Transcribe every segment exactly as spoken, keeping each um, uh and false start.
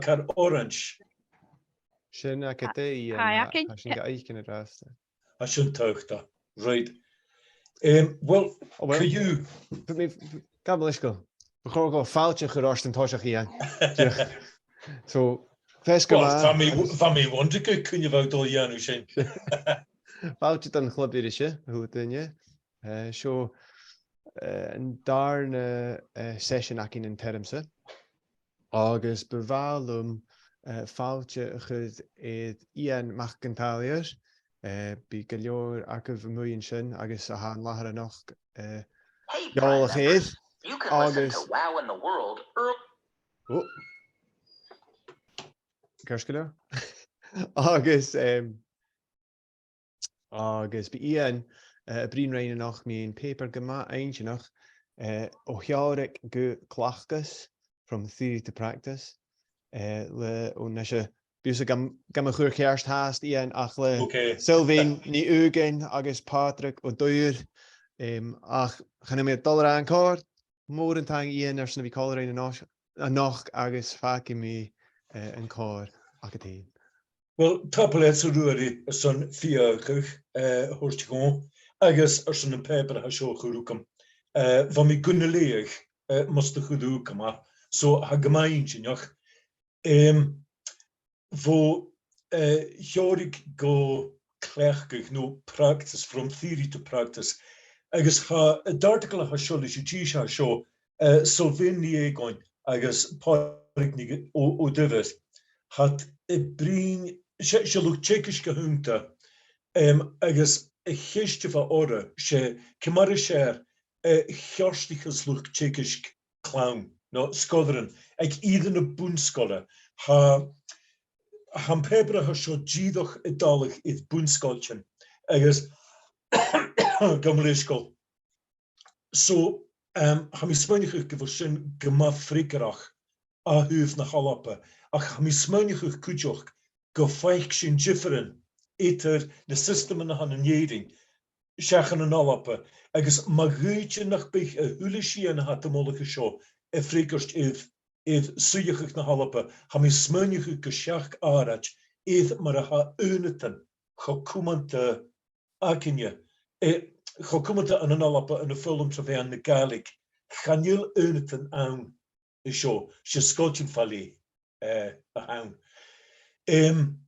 car orains. Sin agad e, Iain, tha, tha sin ga fhaicinn an-dràsta. Tha sin taghta. Right. Um, well, oh, well, co-dhiù. But mi, gabh mo leisgeul. Bu chòir dhomh fàilte a chur ort an toiseach, Iain. Dìreach. So, feasgar math. Well, bha mi, bha mi wondering cuin a bha thu a' dol a dhèanamh sin. Fàilte dhan chlub irise, a h-uile duine. Eh, seo, eh, an dàrna, eh, seisean againn an teirm-sa. Agus bu mhath leam, eh, fàilte a chur air Iain Mac an Tàilleir, eh, bidh gu leòr agaibh a-muigh an sin agus a tha an làthair a-nochd, eh, eòlach air. Agus, oh. Ceart gu leòr. Agus, em, Agus bidh Iain, eh, a' bruidhinn rinn a-nochd mu pàipear gu math inntinneach, eh, O Theòiric gu Cleachdadh, From Theory to Practice, eh, le, o, nise, bidh thusa gam, gam chur ceart fhathast, Iain, ach le Sylvain NicDhùghaill agus Pàdraig Ò Duibhir, em, ach chan eil mi a' dol a ràdh an còrr, mòran taing, Iain, airson a bhith còmhla rinn a-nochd, a-nochd agus fàgaidh mi, eh, an còrr agad fhèin. Well, tapadh leatsa, a Ruairidh, airson feuchainn, eh, a thoirt dhomh, agus airson am pàipear a tha seo a chur thugam. Eh, bha mi gun a leughadh, eh, mus do chuir thu thugam e. So, tha e gu math inntinneach. Em, bho, eh, theòiric gu cleachdadh, no practice, from theory to practice. Agus tha an t-artagal a tha seo leis an dithis a tha seo, eh, Sylvain NicDhùghaill agus Pàdraig NicDhù-, Ò, Ò Duibhir. Tha iad a' bruidhinn, 's e, 's e luchd-teagaisg a th' annta, em, agus a' cheist a bh' orra, 's e ciamar as fheàrr, eh, a cheartachadh luchd-teagaisg clann, no sgoilearan, aig ìre na bun-sgoile. Tha, tha am pàipear a tha seo dìreach a' dol air bun-sgoiltean, agus gabh mo leisgeul. So, em, tha mi a' smaoineachadh gu bheil sin gu math freagarrach à thaobh na h-Alba, ach tha mi a' smaoineachadh cuideachd gum faic sinn diofaran eadar na siostaman a th' ann an Èirinn seach ann an Alba, agus ma dh'fhaodte nach biodh a h-uile sìon a tha iad a' moladh an seo a' freagairt air, air suidheachadh na h-Alba, tha mi a' smaoineachadh gu seachd àraid air mar a tha aonadan cho cumanta againne, eh, cho cumanta ann an Alba ann am foghlam tro mheadhan na Gàidhlig. Chan eil aonadan ann an seo, 's e sgoiltean fa leth, eh, a th' ann. Em,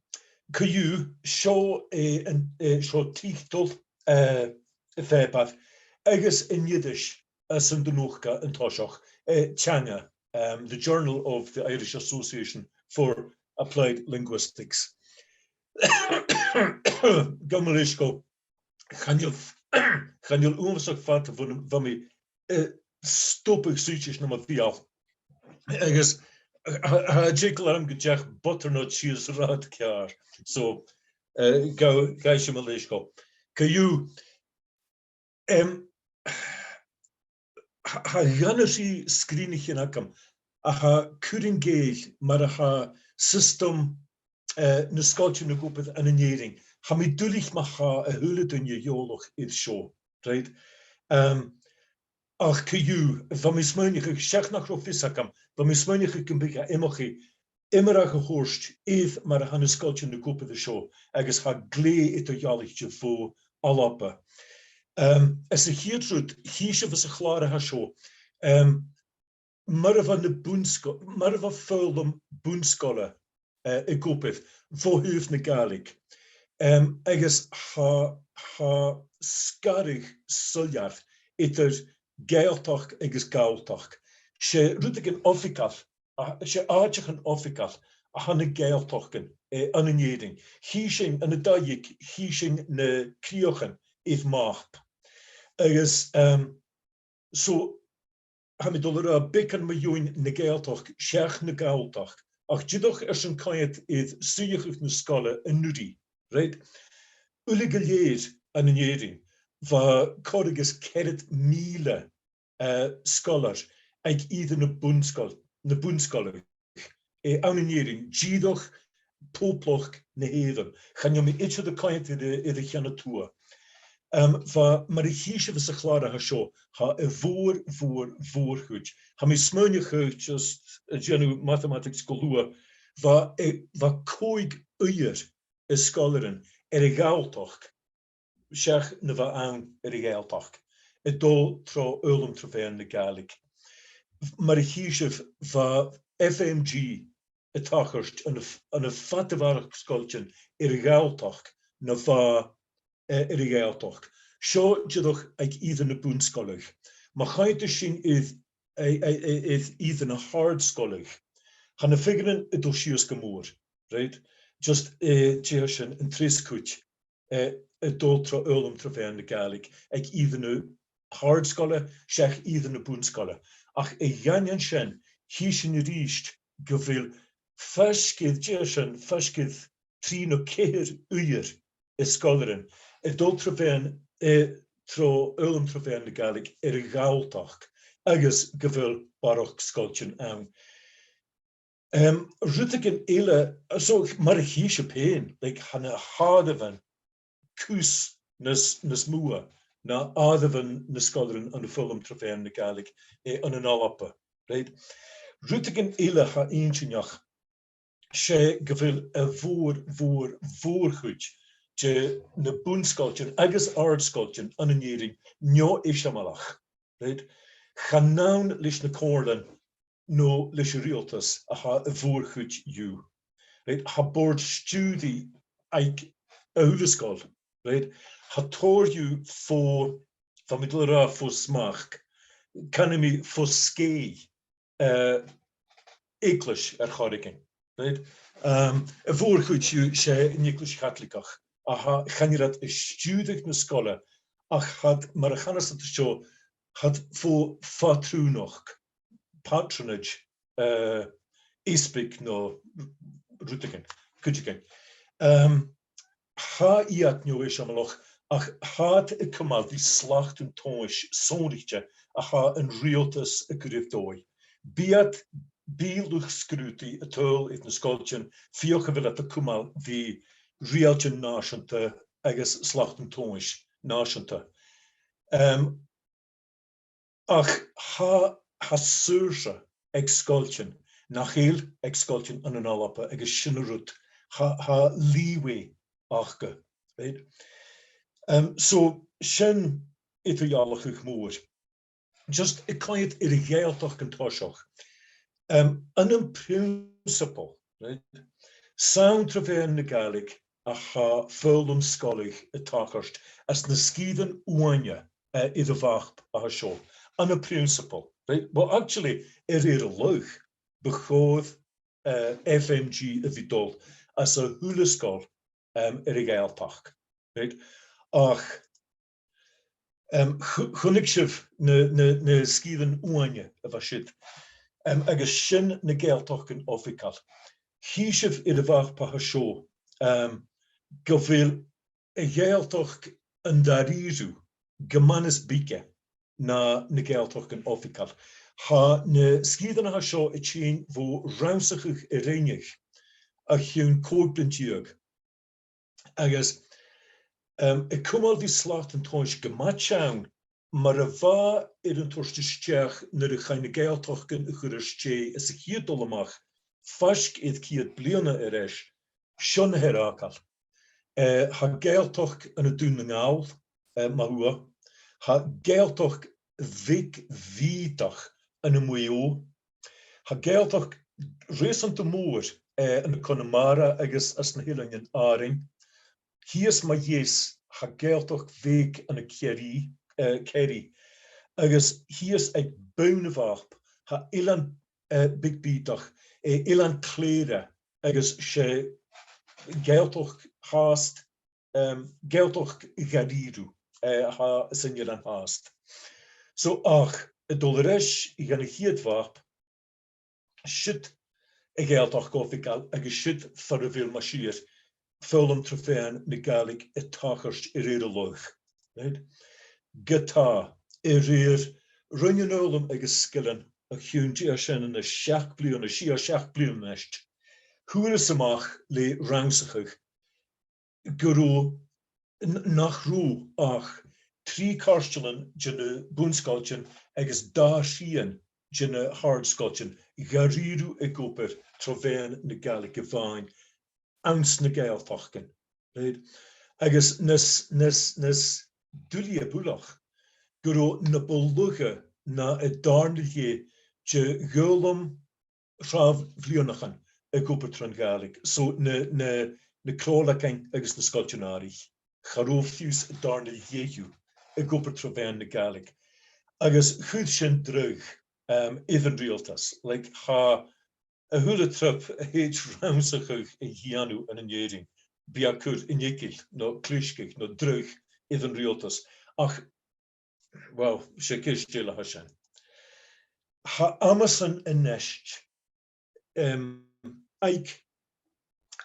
co-dhiù, seo, eh, an, eh, seo tiotal, eh, a' phàipeir, agus an iris as an do nochd e an toiseach, eh, Teanga, em, The Journal of the Irish Association for Applied Linguistics. Gabh mo leisgeul, chan eil, chan eil uabhasach fada bhon, bha mi, eh, stobadh suiteis nam bheul. Agus tha, tha, tha eagal orm gun deach butternut sìos rathad ceàrr. So, eh, gabh, gabh sinn mo leisgeul. Co-dhiù, em, tha, tha dhà no trì sgrìonaichean agam a tha a' cur an cèill mar a tha siostam, eh, na sgoiltean ag obair ann an Èirinn. Tha mi duilich ma tha a h-uile duine eòlach air seo, right? Em, ach co-dhiù, bha mi a' smaoineachadh, seach nach robh fios agam, bha mi a' smaoineachadh gum biodh e iomchaidh iomradh a thoirt air mar a tha na sgoiltean ag obair an seo, agus tha e glè eadar-dhealaichte bho Alba. Em, is a' chiad rud, chì sibh anns a' chlàr a tha seo, em, mar a bha na bun-sgo-, mar a bha foghlam bun-sgoile, eh, ag obair bho thaobh na Gàidhlig. Em, agus tha, tha sgaradh soilleir eadar Gàidhealtachd agus Gàidhealtachd. 'S e rudeigin oifigeil, a, 's e àiteachan oifigeil a th' ann an Gàidhealtachdan, eh, ann an Èirinn. Chì sinn, ann an dà dhiog, chì sinn na crìochan air map. Agus, em, so, tha mi a' dol a ràdh beagan mu dheidhinn na Gàidhealtachd seach na Galltachd, ach dìreach airson coimhead air suidheachadh na sgoile an-uiridh, right? Uile gu lèir ann an Èirinn, bha còrr agus ceathrad mìle, eh, sgoilear aig ìre na bun-sgoil-, na bun-sgoile, eh, ann an Èirinn, dìreach Poblachd na h-Èireann. Chan eil mi idir a' coimhead air a, air a' cheann a tuath. Em, bha, mar a chì sibh anns a' chlàr a tha seo, tha a' mhòr, mhòr, mhòr-chuid. Tha mi a' smaoineachadh, just a' dèanamh mathematics gu luath, bha, eh, bha còig uiread de sgoilearan air a' Ghàidhealtachd seach na bha ann air a' Ghàidhealtachd, a' dol tro fhoghlam tro mheadhan na Gàidhlig. Mar a chì sibh, bha F M G a' tachairt ann am, ann am fada bharrachd sgoiltean air a' Ghàidhealtachd na bha, eh, air a' Ghàidhealtachd. Seo dìreach aig ìre na bun-sgoile. Ma choimheadas sinn air, eh, eh, eh, air ìre na h-àrd-sgoile, tha na fighearan a' dol sìos gu mòr, right? Just, eh, dè tha sin, an treas cuid, eh, a' dol tro fhoghlam tro mheadhan na Gàidhlig aig ìre na h-àrd-sgoile seach ìre na bun-sgoile. Ach a dh'aindeoin sin, chì sinn a-rithist gu bheil faisg air, dè tha sin, faisg air trì no ceithir uiread de sgoilearan a' dol tro mheadhan, eh, tro fhoghlam tro mheadhan na Gàidhlig air a' Ghàidhealtachd agus gu bheil barrachd sgoiltean ann. Em, rudeigin eile, so, mar a chì sibh fhèin, like, tha na h-àireamhan cus nas, nas motha na h-àireamhan na sgoilearan ann am foghlam tro mheadhan na Gàidhlig, eh, ann an Alba, right? Rudeigin eile a tha inntinneach, 's e gu bheil a' mhòr, mhòr, mhòr-chuid de na bun-sgoiltean agus àrd-sgoiltean ann an Èirinn neo-eisimeileach, right? Chan ann leis na comhairlean no leis an riaghaltas a tha a' mhòr-chuid dhiubh. Right? Tha bòrd-stiùiridh aig a h-uile sgoil, right? Tha tòrr dhiubh fo, feumaidh mi a ràdh, fo smachd, canaidh mi fo sgèith, eh, eaglais air choreigin, right? Um, a' mhòr-chuid dhiubh, 's e an Eaglais Chaitligeach a tha, chan eil iad a' stiùireadh na sgoile, ach tha iad, mar a chanas iad an seo, tha iad fo phatrùnachd, patronage, eh, easbaig no rudeigin, cuideigin. Um, tha iad neo-eisimeileach, ach tha iad a' cumail ri shlacht an tomhais sònraichte a tha an riaghaltas a' cur air dòigh. Bidh iad, bidh luchd-sgrùdaidh a' tadhal air na sgoiltean, feuch a bheil iad a' cumail ri riaghailtean nàiseanta agus slacht an tomhais nàiseanta. Um, Ach tha, tha saorsa aig sgoiltean nach eil aig sgoiltean ann an Alba, agus sin an rud, tha, tha leeway aca, right? Um, so sin eadar-dhealachadh mòr. Just a' coimhead air a' Ghàidhealtachd an toiseach. Um, ann am prionnsabal, right? 'S ann tro mheadhan na Gàidhlig a tha foghlam sgoile a' tachairt anns na sgìrean uaine, eh, air a' mhapa a tha seo, ann am prionnsabal, right? Well, actually, air, air an lagh, bu chòir, eh, F M G a bhith a' dol anns a h-uile sgoil, em, air a' Ghàidhealtachd, right? Ach, em, chu-, chunnaic sibh na, na, na sgìrean uaine a bha siud, em, agus sin na Gàidhealtachdan oifigeil. Chì sibh air a' mhapa a tha seo, em, gu bheil a' Ghàidhealtachd an dà-rìribh gu math nas bige na, na Gàidhealtachdan oifigeil. Tha na sgìrean a tha seo a' tighinn bho rannsachadh a rinneadh o chionn còig bliadhna deug. Agus, em, a' cumail ri slat an tomhais gu math teann, mar a bha air an toirt a-steach nuair a chaidh na Gàidhealtachdan a chur air stèidh anns a' chiad dol a-mach, faisg air ceud bliadhna air ais, seo na th' air fhàgail. Eh, tha Gàidhealtachd ann an Dùn nan Gall, eh, ma-thà. Tha Gàidhealtachd bheag bhìodach ann am Maigh Eo. Tha Gàidhealtachd reusanta mòr, eh, ann an Conamara agus anns na h-Eileanan Àrainn. Shìos mu dheas, tha Gàidhealtachd bheag ann an Ciarraí, eh, Kerry. Agus shìos aig bonn a' mhapa, tha eilean, eh, beag bìodach, eh, Eilean Clèire, agus 's e Gàidhealtachd fhathast, em, Gàidhealtachd dha-rìribh, eh, a tha san eilean fhathast. So, ach, a' dol air ais dhan a' chiad mhapa, siud a' Ghàidhealtachd oifigeil agus siud far a bheil, mas fhìor, foghlam tro mheadhan na Gàidhlig a' tachairt air, air an lagh. Right? Ge-tà, a rèir roinn an fhoghlaim agus sgilean, o chionn deiseil ann an seachd bliadhna, sia, seachd bliadhna a-nis, fhuair iad a-mach le rannsachadh gun robh, n-, nach robh ach trì cairtealan de na bun-sgoiltean agus dà thrian de na h-àrd-sgoiltean dha-rìribh ag obair tro mheadhan na Gàidhlig a-mhàin anns na Gàidhealtachdan, right? Agus nas, nas, nas duilghe buileach gun robh na bu lugha na an dàrna leth de dh'fhoghlam tro bhliadhnaichean ag obair tron Ghàidhlig. So na, na, na craolaigean agus na sgoiltean-àraich, cha robh fiù 's an dàrna leth dhiubh ag obair tro mheadhan na Gàidhlig. Agus chuir sin dragh, um, air an riaghaltas. Like, tha a h-uile trup a thèid rannsachadh a dhèanamh ann an Èirinn, bidh e a' cur an eagail no clisgeadh no dragh air an riaghaltas. Ach, well, 's e ceist eile a tha sin. Tha amasan a-nis, um, aig,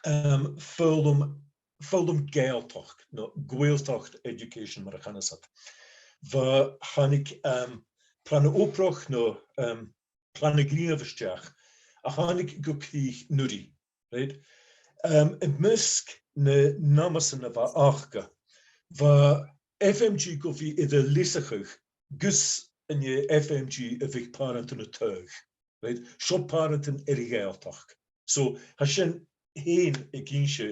um, foghlam, foghlam Gàidhealtachd, no Gaeltacht Education mar a chanas iad. Bha, thàinig, um, plana obrach no, um, plana gnìomh a-steach a thàinig gu crìch an-uiridh, right? Um, am measg na, na h-amasan a bha aca, bha FMG gu bhith air a leasachadh gus an e FMG a bhiodh pàrantan a' taghadh, right? Seo pàrantan air a' Ghàidhealtachd. So tha sin fhèin ag innse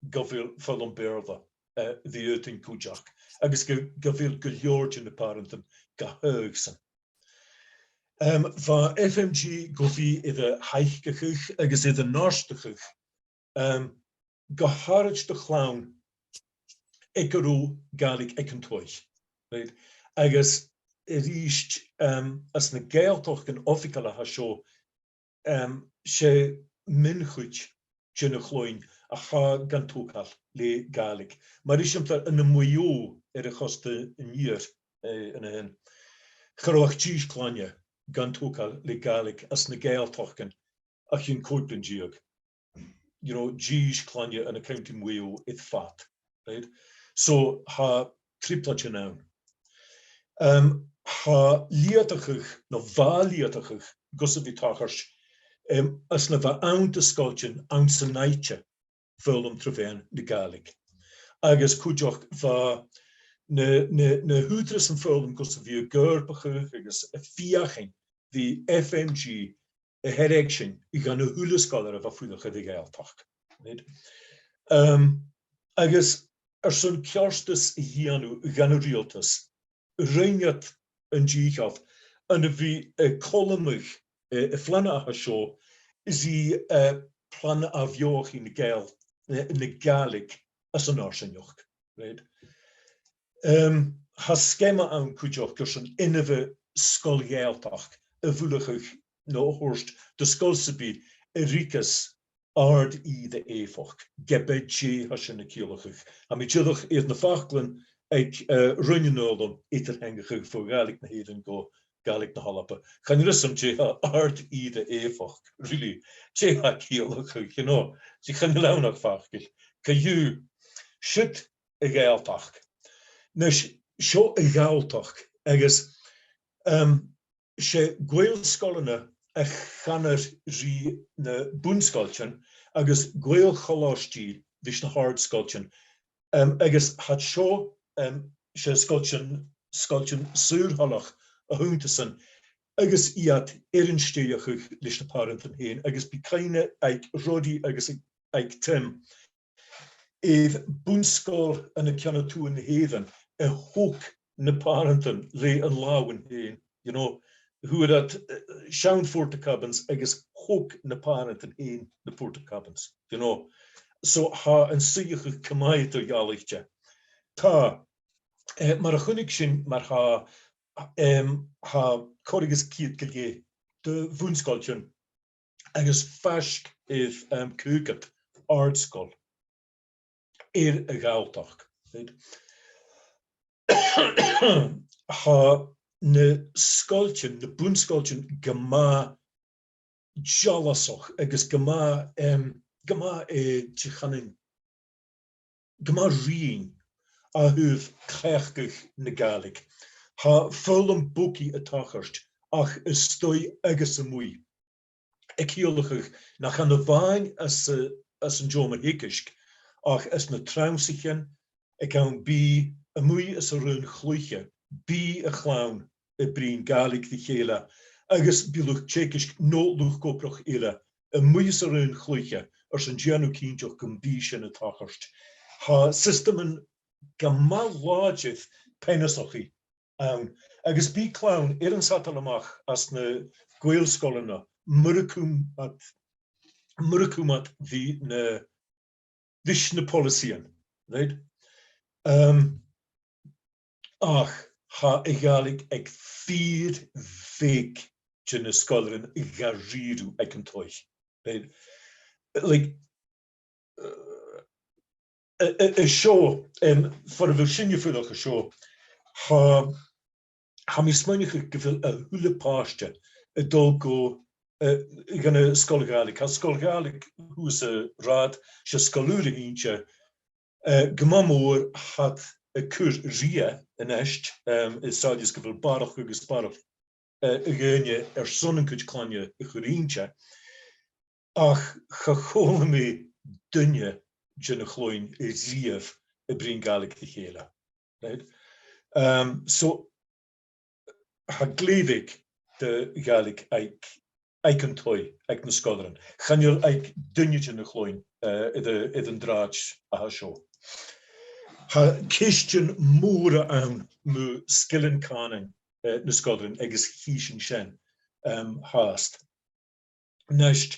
gu bheil foghlam Beurla, eh, ri fhaotainn cuideachd, agus gu, gu bheil gu leòr de na pàrantan ga thaghadh-san. Um, bha FMG gu bhith air a h-aithghearrachadh agus air a neartachadh, um, gu h-àraid do chlann aig an robh Gàidhlig aig an taigh, right? Agus a-rithist, um, anns na Gàidhealtachdan oifigeil a tha seo, um, 's e mion-chuid de na cloinn a tha gan togail le Gàidhlig. Mar eisimpleir, ann am Maigh Eo air a' chosta an iar, eh, an sin, cha robh ach dithis cloinne gan togail le Gàidhlig anns na Gàidhealtachdan a chionn còig bliadhna deug. You know, dithis cloinne ann an County Mayo air fad, right? So, tha trioblaid ann. Um, tha leudachadh, no bha leudachadh, gus a bhith a' tachairt, um, anns na bha ann de sgoiltean anns an àite foghlam tro mheadhan na Gàidhlig. Agus cuideachd bha na, na, na h-ùghdarrasan foghlam gus a bhith a' coireachadh agus a' feuchainn ri FMG a thairgsinn dhan a h-uile sgoilear a bha a' fuireach air a' Ghàidhealtachd. Right? Um, agus airson ceartas a dhèanamh dhan an riaghaltas, rinn iad an dìcheall ann a bhith a' coileanadh, eh, am plana a tha seo ri, eh, plana ath-bheòthachaidh na Gàidh-, eh, na Gàidhlig anns an fharsaingeachd. Right? Um, tha sgeama ann cuideachd airson inbhe sgoil Ghàidhealtachd a bhuileachadh no a thoirt do sgoil sam bith a ruigeas àrd-ìre èifeachd, ge b' e dè tha sin a' ciallachadh. Tha mi dìreach air na faclan aig, eh, Roinn an Fhoghlaim eadar-theangachadh bho Ghàidhlig na h-Èireann gu Gàidhlig na h-Alba. Chan eil fhios agam dè tha àrd-ìre èifeachd, really, dè tha e a' ciallachadh, you know. Dè, chan eil ann ach facal. Co-dhiù, siud a' Ghàidhealtachd. A-nis, seo a' Ghalltachd, agus, um, 's e Gaelsgoileanna a chanar ri na bun-sgoiltean agus Gael-cholaistidh ris na h-àrd-sgoiltean. Um, agus tha seo, um, 's e sgoiltean, sgoiltean saor-thoileach a th' annta-san, agus iad air an stèidheachadh leis na pàrantan fhèin, agus bidh cuimhne aig Ruairidh agus aig, aig Tim air bun-sgoil ann an ceann a tuath na h-Èireann a thog na pàrantan le an làmhan fhèin, you know, fhuair iad, eh, seann portacabins agus thog na pàrantan fhèin na portacabins, you know. So tha an suidheachadh cho math eadar-dhealaichte. Tha, eh, mar a chunnaic sinn, mar tha, em, tha còrr agus ceud gu leth de bhun-sgoiltean agus faisg air, um, caogad àrd-sgoil air a' Ghalltachd. Right? Tha na sgoiltean, na bun-sgoiltean gu math dealasach agus gu math, um, gu math, eh, dè chanainn, gu math righinn a thaobh cleachdadh na Gàidhlig. Tha foghlam bogaidh a' tachairt ach a-staigh agus a-muigh, a' ciallachadh nach ann a-mhàin às a', às an t-seòmar-theagaisg, ach às na trannsa-sgoile, aig àm bìdh, a-muigh às an raon-chluiche, bidh a' chlann a' bruidhinn Gàidhlig ri chèile, agus bidh luchd-teagaisg no luchd-obrach eile a-muigh san raon chluiche airson dèanamh cinnteach gum bi sin a' tachairt. Tha siostaman gu math làidir peansachadh ann, agus bidh clann air an sadail a-mach às na Gaelscoilearan, mura cum iad, mura cum iad ris na, ris na poileasaidhean, right? Um, ach tha a' Ghàidhlig aig fìor bheag de na sgoilearan dha-rìribh aig an taigh, right? Like, uh, a, a, an seo, um, far a bheil sinne a' fuireach an seo, tha, tha mi a' smaoineachadh gu bheil a h-uile pàiste a' dol gu, uh, gu na sgoil Ghàidhlig. Tha sgoil Ghàidhlig shuas an rathad, 's e sgoil ùr a th' innte, uh, gu math mòr tha iad a' cur riamh a-nis, um, is dòcha gu bheil barrachd agus barrachd, uh, a dhaoine airson an cuid cloinne a chur innte. Ach cha chuala mi duine de na cloinn a-riamh a' bruidhinn Gàidhlig ri chèile. Right? Um, so, tha glè bheag de Ghàidhlig aig, aig an taigh, aig na sgoilearan. Chan eil aig duine de na cloinn, uh, air a, air an t-sràid a tha seo. Tha ceistean mòra ann mu sgilean cànain, uh, nan sgoilearan agus chì sinn sin, um, fhathast. A-nis,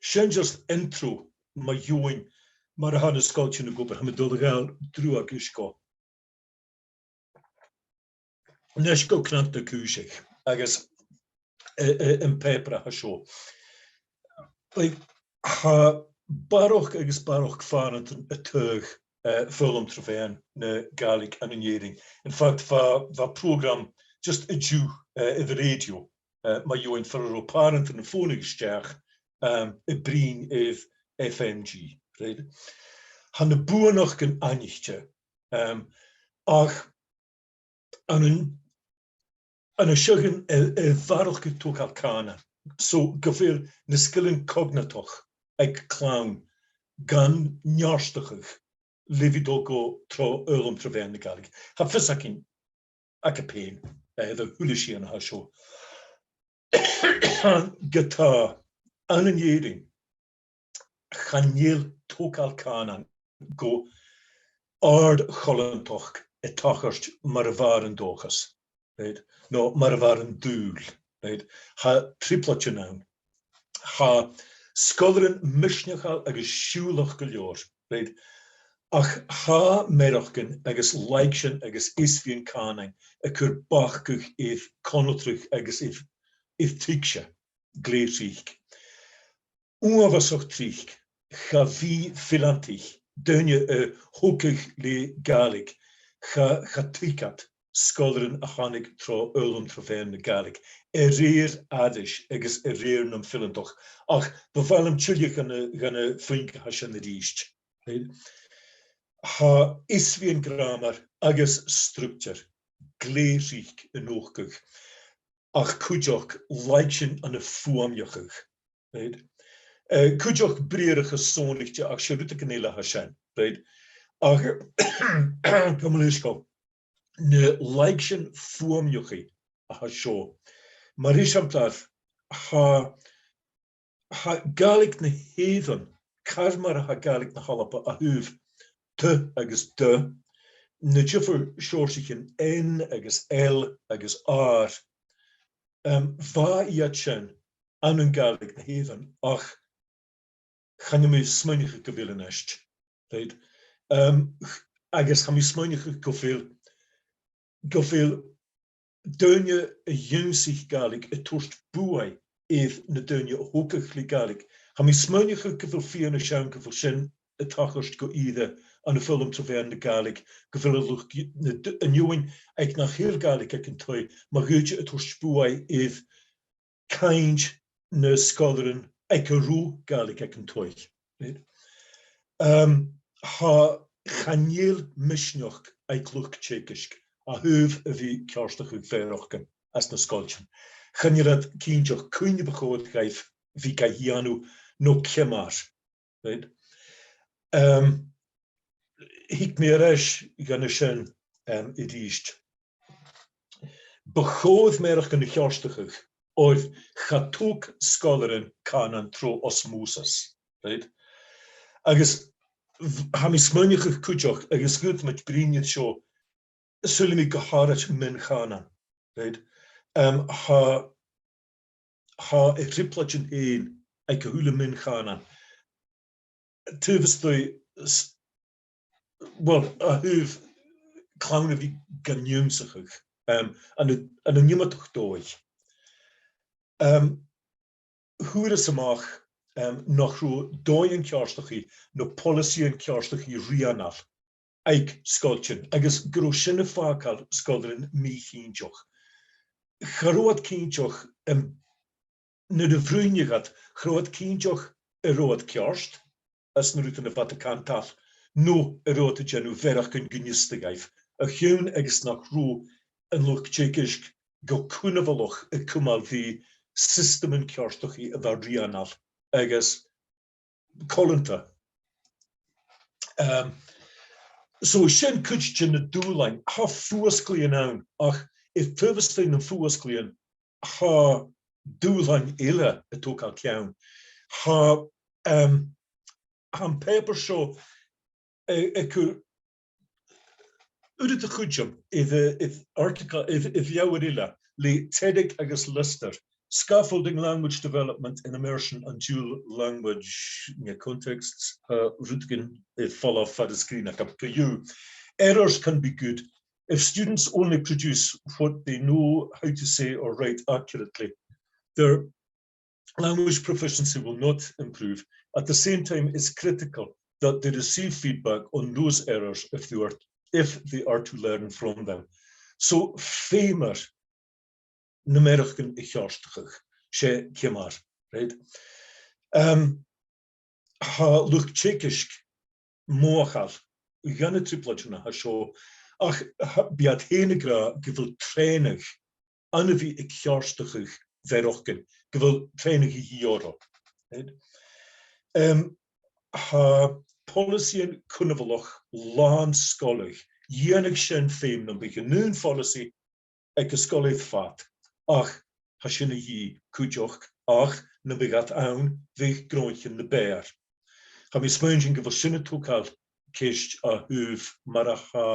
sin just intro mu dheidhinn mar a tha na sgoiltean ag obair, tha mi a' dol a ghabhail drùdhadh a-nis gu, a-nis gu Cnap na Cùise agus, eh, eh, am pàipear a tha seo. Like, tha barrachd agus barrachd phàrantan a' taghadh, eh, foghlam tro mheadhan na Gàidhlig ann an Èirinn. In fact, bha, bha prògram just an-diugh, eh, air an rèidio, eh, mu dheidhinn far an robh pàrantan a' fònadh a-steach, um, a' bruidhinn air F M G, right? Tha na buannachdan aithnichte, um, ach ann an, ann an seo a, a bharrachd air togail cànain. So gu bheil na sgilean cognitiveach aig clann gan neartachadh le bhith a' dol gu tro fhoghlam tro mheadhan na Gàidhlig. Tha fios againn, againn fhèin, eh, air a h-uile sìon a tha seo. Ge-tà, ann an Èirinn, chan eil togail cànain gu àrd-choileantachd a' tachairt mar a bha an dòchas, right? No mar a bha an dùil, right? Tha trioblaidean ann. Tha sgoilearan misneachail agus siùbhlach gu leòr, right? Ach tha mearachdan agus laigsinn agus easbhaidhean cànain a' cur bacadh air conaltradh agus air, air tuigse glè thric. Uabhasach tric, cha bhi fileantaich, daoine a thogadh le Gàidhlig, cha, cha tuig iad sgoilearan a thàinig tro fhoghlam tro mheadhan na Gàidhlig, a rèir aithris agus a rèir nam fileantachd. Ach bu mhath leam tilleadh dhan a, dhan a' phuing a tha sin a-rithist. Tha easbhaidhean gràmair agus structar glè thric a' nochdadh, ach cuideachd laigsinn ann am fuaimneachadh, right? Eh, cuideachd briathrachas sònraichte, ach 's e rudeigin eile a tha sin, right? Ach, gabh mo leisgeul, na laigsinn fuaimneachaidh a tha seo. Mar eisimpleir, tha, tha Gàidhlig na h-Èireann, car mar a tha Gàidhlig na h-Alba, a thaobh T agus D, na diofar sheòrsaichean N agus L agus R, um, bha iad sin ann an Gàidhlig na h-Èireann, ach chan eil mi a' smaoineachadh gu bheil a-nis, right? Um, ch-, agus tha mi a' smaoineachadh gu bheil, gu bheil daoine a dh'ionnsaich Gàidhlig a' toirt buaidh air na daoine a thogadh le Gàidhlig. Tha mi a' smaoineachadh gu bheil fianais ann gu bheil sin a' tachairt gu ìre ann am foghlam tro mheadhan na Gàidhlig, gu bheil an luchd-, na d-, an fheadhainn aig nach eil Gàidhlig aig an taigh, ma dh'fhaodte, a' toirt buaidh air cainnt nan sgoilearan aig an robh Gàidhlig aig an taigh. Right? Um, tha, chan eil misneachd aig luchd-teagaisg a thaobh a bhith a' ceartachadh mearachdan anns na sgoiltean. Chan eil iad cinnteach cuin a bu chòir dhaibh bhith ga dhèanamh no ciamar. Right? Um, thig mi air ais dhan a sin, um, a-rithist. Bu chòir mearachdan a cheartachadh oir cha tog sgoilearan cànan tro osmosis, right? Agus bh-, tha mi a' smaoineachadh cuideachd, agus dh'fhaodamaid bruidhinn air seo, saoilidh mi gu h-àraid mion-chànan, right? Um, tha, tha an trioblaid fhèin aig a h-uile mion-chànan taobh a-staigh s-, well, a thaobh clann a bhith gan ionnsachadh, um, ann an, ann an iomadach dòigh. Um, fhuair sinn a-mach, um, nach robh dòighean ceartachaidh no poileasaidhean ceartachaidh rianail aig sgoiltean, agus gun robh sin a' fàgail sgoilearan mì-chinnteach. Cha robh iad cinnteach, um, nuair a bhruidhneadh iad, cha robh iad cinnteach an robh iad ceart anns na rudan a bha iad a' cantail, no an robh iad a' dèanamh mhearachdan gun fhiosta dhaibh, a chionn 's nach robh an luchd-teagaisg gu cunbhalach a' cumail ri siostaman ceartachaidh a bha rianail agus coileanta. Um, so sin cuid de na dùbhlain. Tha fuasglaidhean ann, ach air taobh a-staigh nam fuasglaidhean, tha dùbhlain eile a' togail ceann. Tha, um, tha am pàipear seo a', a' cur uiread a chuideam air, air article, air, air leabhar eile le Teddick agus Lyster, Scaffolding Language Development in Immersion and Dual Language, no Contexts, uh, rudeigin air falbh far an sgrìon agam co-dhiù. Errors can be good if students only produce what they know how to say or write accurately. Their language proficiency will not improve. At the same time, it's critical that they receive feedback on those errors if they are, if they are to learn from them. So, feumar na mearachdan a cheartachadh, 's e ciamar, right? Um, tha luchd-teagaisg mothachail dha na trioblaidean a tha seo, ach tha, bidh iad fhèin ag ràdh gu bheil trèanadh ann a bhith a' ceartachadh mhearachdan, gu bheil trèanadh a dhìth orra. Right? Um, tha poileasaidhean cunbhalach làn-sgoile, dhèanadh sin feum nam biodh an aon phoileasaidh aig an sgoil air fad, ach tha sin a dhìth cuideachd, ach nam biodh iad ann, bhiodh gnothaichean na b' fheàrr. Tha mi a' smaoineachadh gu bheil sin a' togail ceist a thaobh mar a tha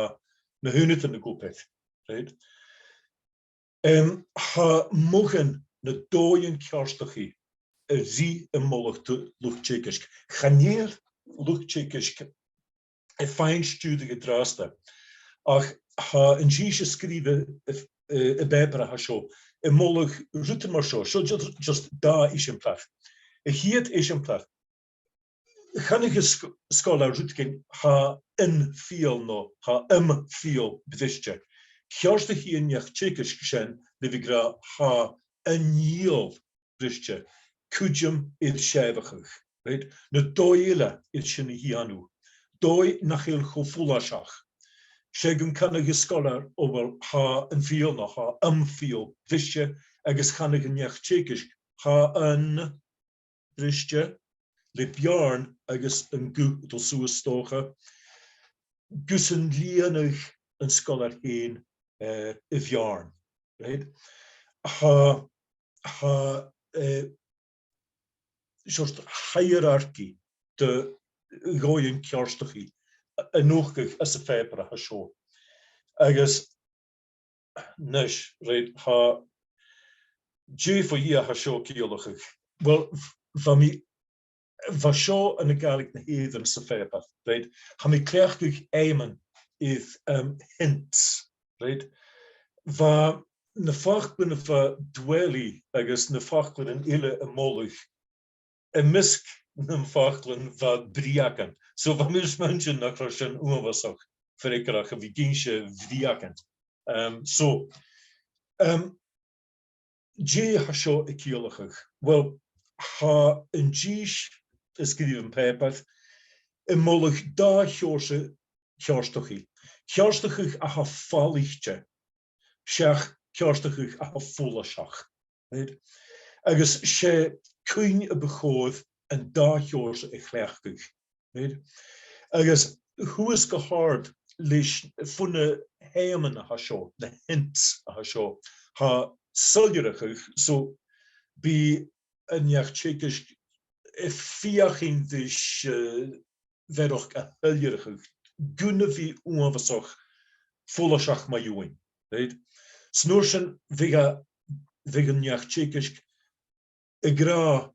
na h-aonadan ag obair, right? Um, tha modhan na dòighean ceartachaidh a' ruith am moladh do luchd-teagaisg. Chan eil luchd-teagaisg a' faighinn stiùireadh an-dràsta. Ach tha an dithis a sgrìobh a', a', a' phàipear a tha seo a' moladh rudan mar seo. Seo just, just dà eisimpleir. A' chiad eisimpleir, chanadh an sg-, sgoilear rudeigin, tha an fhial no tha am fial briste. Ceartaichidh an neach-teagaisg sin le bhith ag ràdh tha an fhial briste, cuideam air sèimheachadh, right? Na dòigh eile air sin a dhèanamh, dòigh nach eil cho follaiseach. 'S e gun canadh an sgoilear, o uill, tha an fhial no tha am fial briste, agus chanadh an neach-teagaisg, tha an briste, le beàrn agus an guth a' dol suas 's dòcha, gus an lìonadh an sgoilear fhèin, eh, a' bheàrn, right? Tha, tha, eh, seòrsa hierarchy de dhòighean ceartachaidh a, a' nochdadh anns a' phàipear a tha seo. Agus a-nis, right, tha, dè fo dhia a tha seo a' ciallachadh? Well, bh-, bha mi, bha seo ann an Gàidhlig na h-Èireann sa phàipear, right? Tha mi a' cleachdadh ainmean air, um, hints, right? Bha na faclan a bha Dwelly agus na faclan eile a' moladh, am measg nam faclan bha breugan. So bha mi a' smaoineachadh nach robh sin uabhasach freagarrach a bhith ag innse bhreugan. Um, so, um, dè tha seo a' ciallachadh? Well, tha an dithis a sgrìobh am pàipear a' moladh dà sheòrsa ceartachaidh. Ceartachadh a tha falaichte, seach ceartachadh a tha follaiseach. Right? Agus 's e cuimhne a bu chòir an dà sheòrsa a chleachdadh. Right? Agus shuas gu h-àrd leis, bho na h-ainmean a tha seo, na hints a tha seo, tha soilleireachadh, so bidh an neach-teagaisg a' feuchainn ris a' mhearachd a shoilleireachadh gun a bhith uabhasach follaiseach mu dheidhinn, right? 'S an uair sin bhiodh a, bhiodh an neach-teagaisg ag ràdh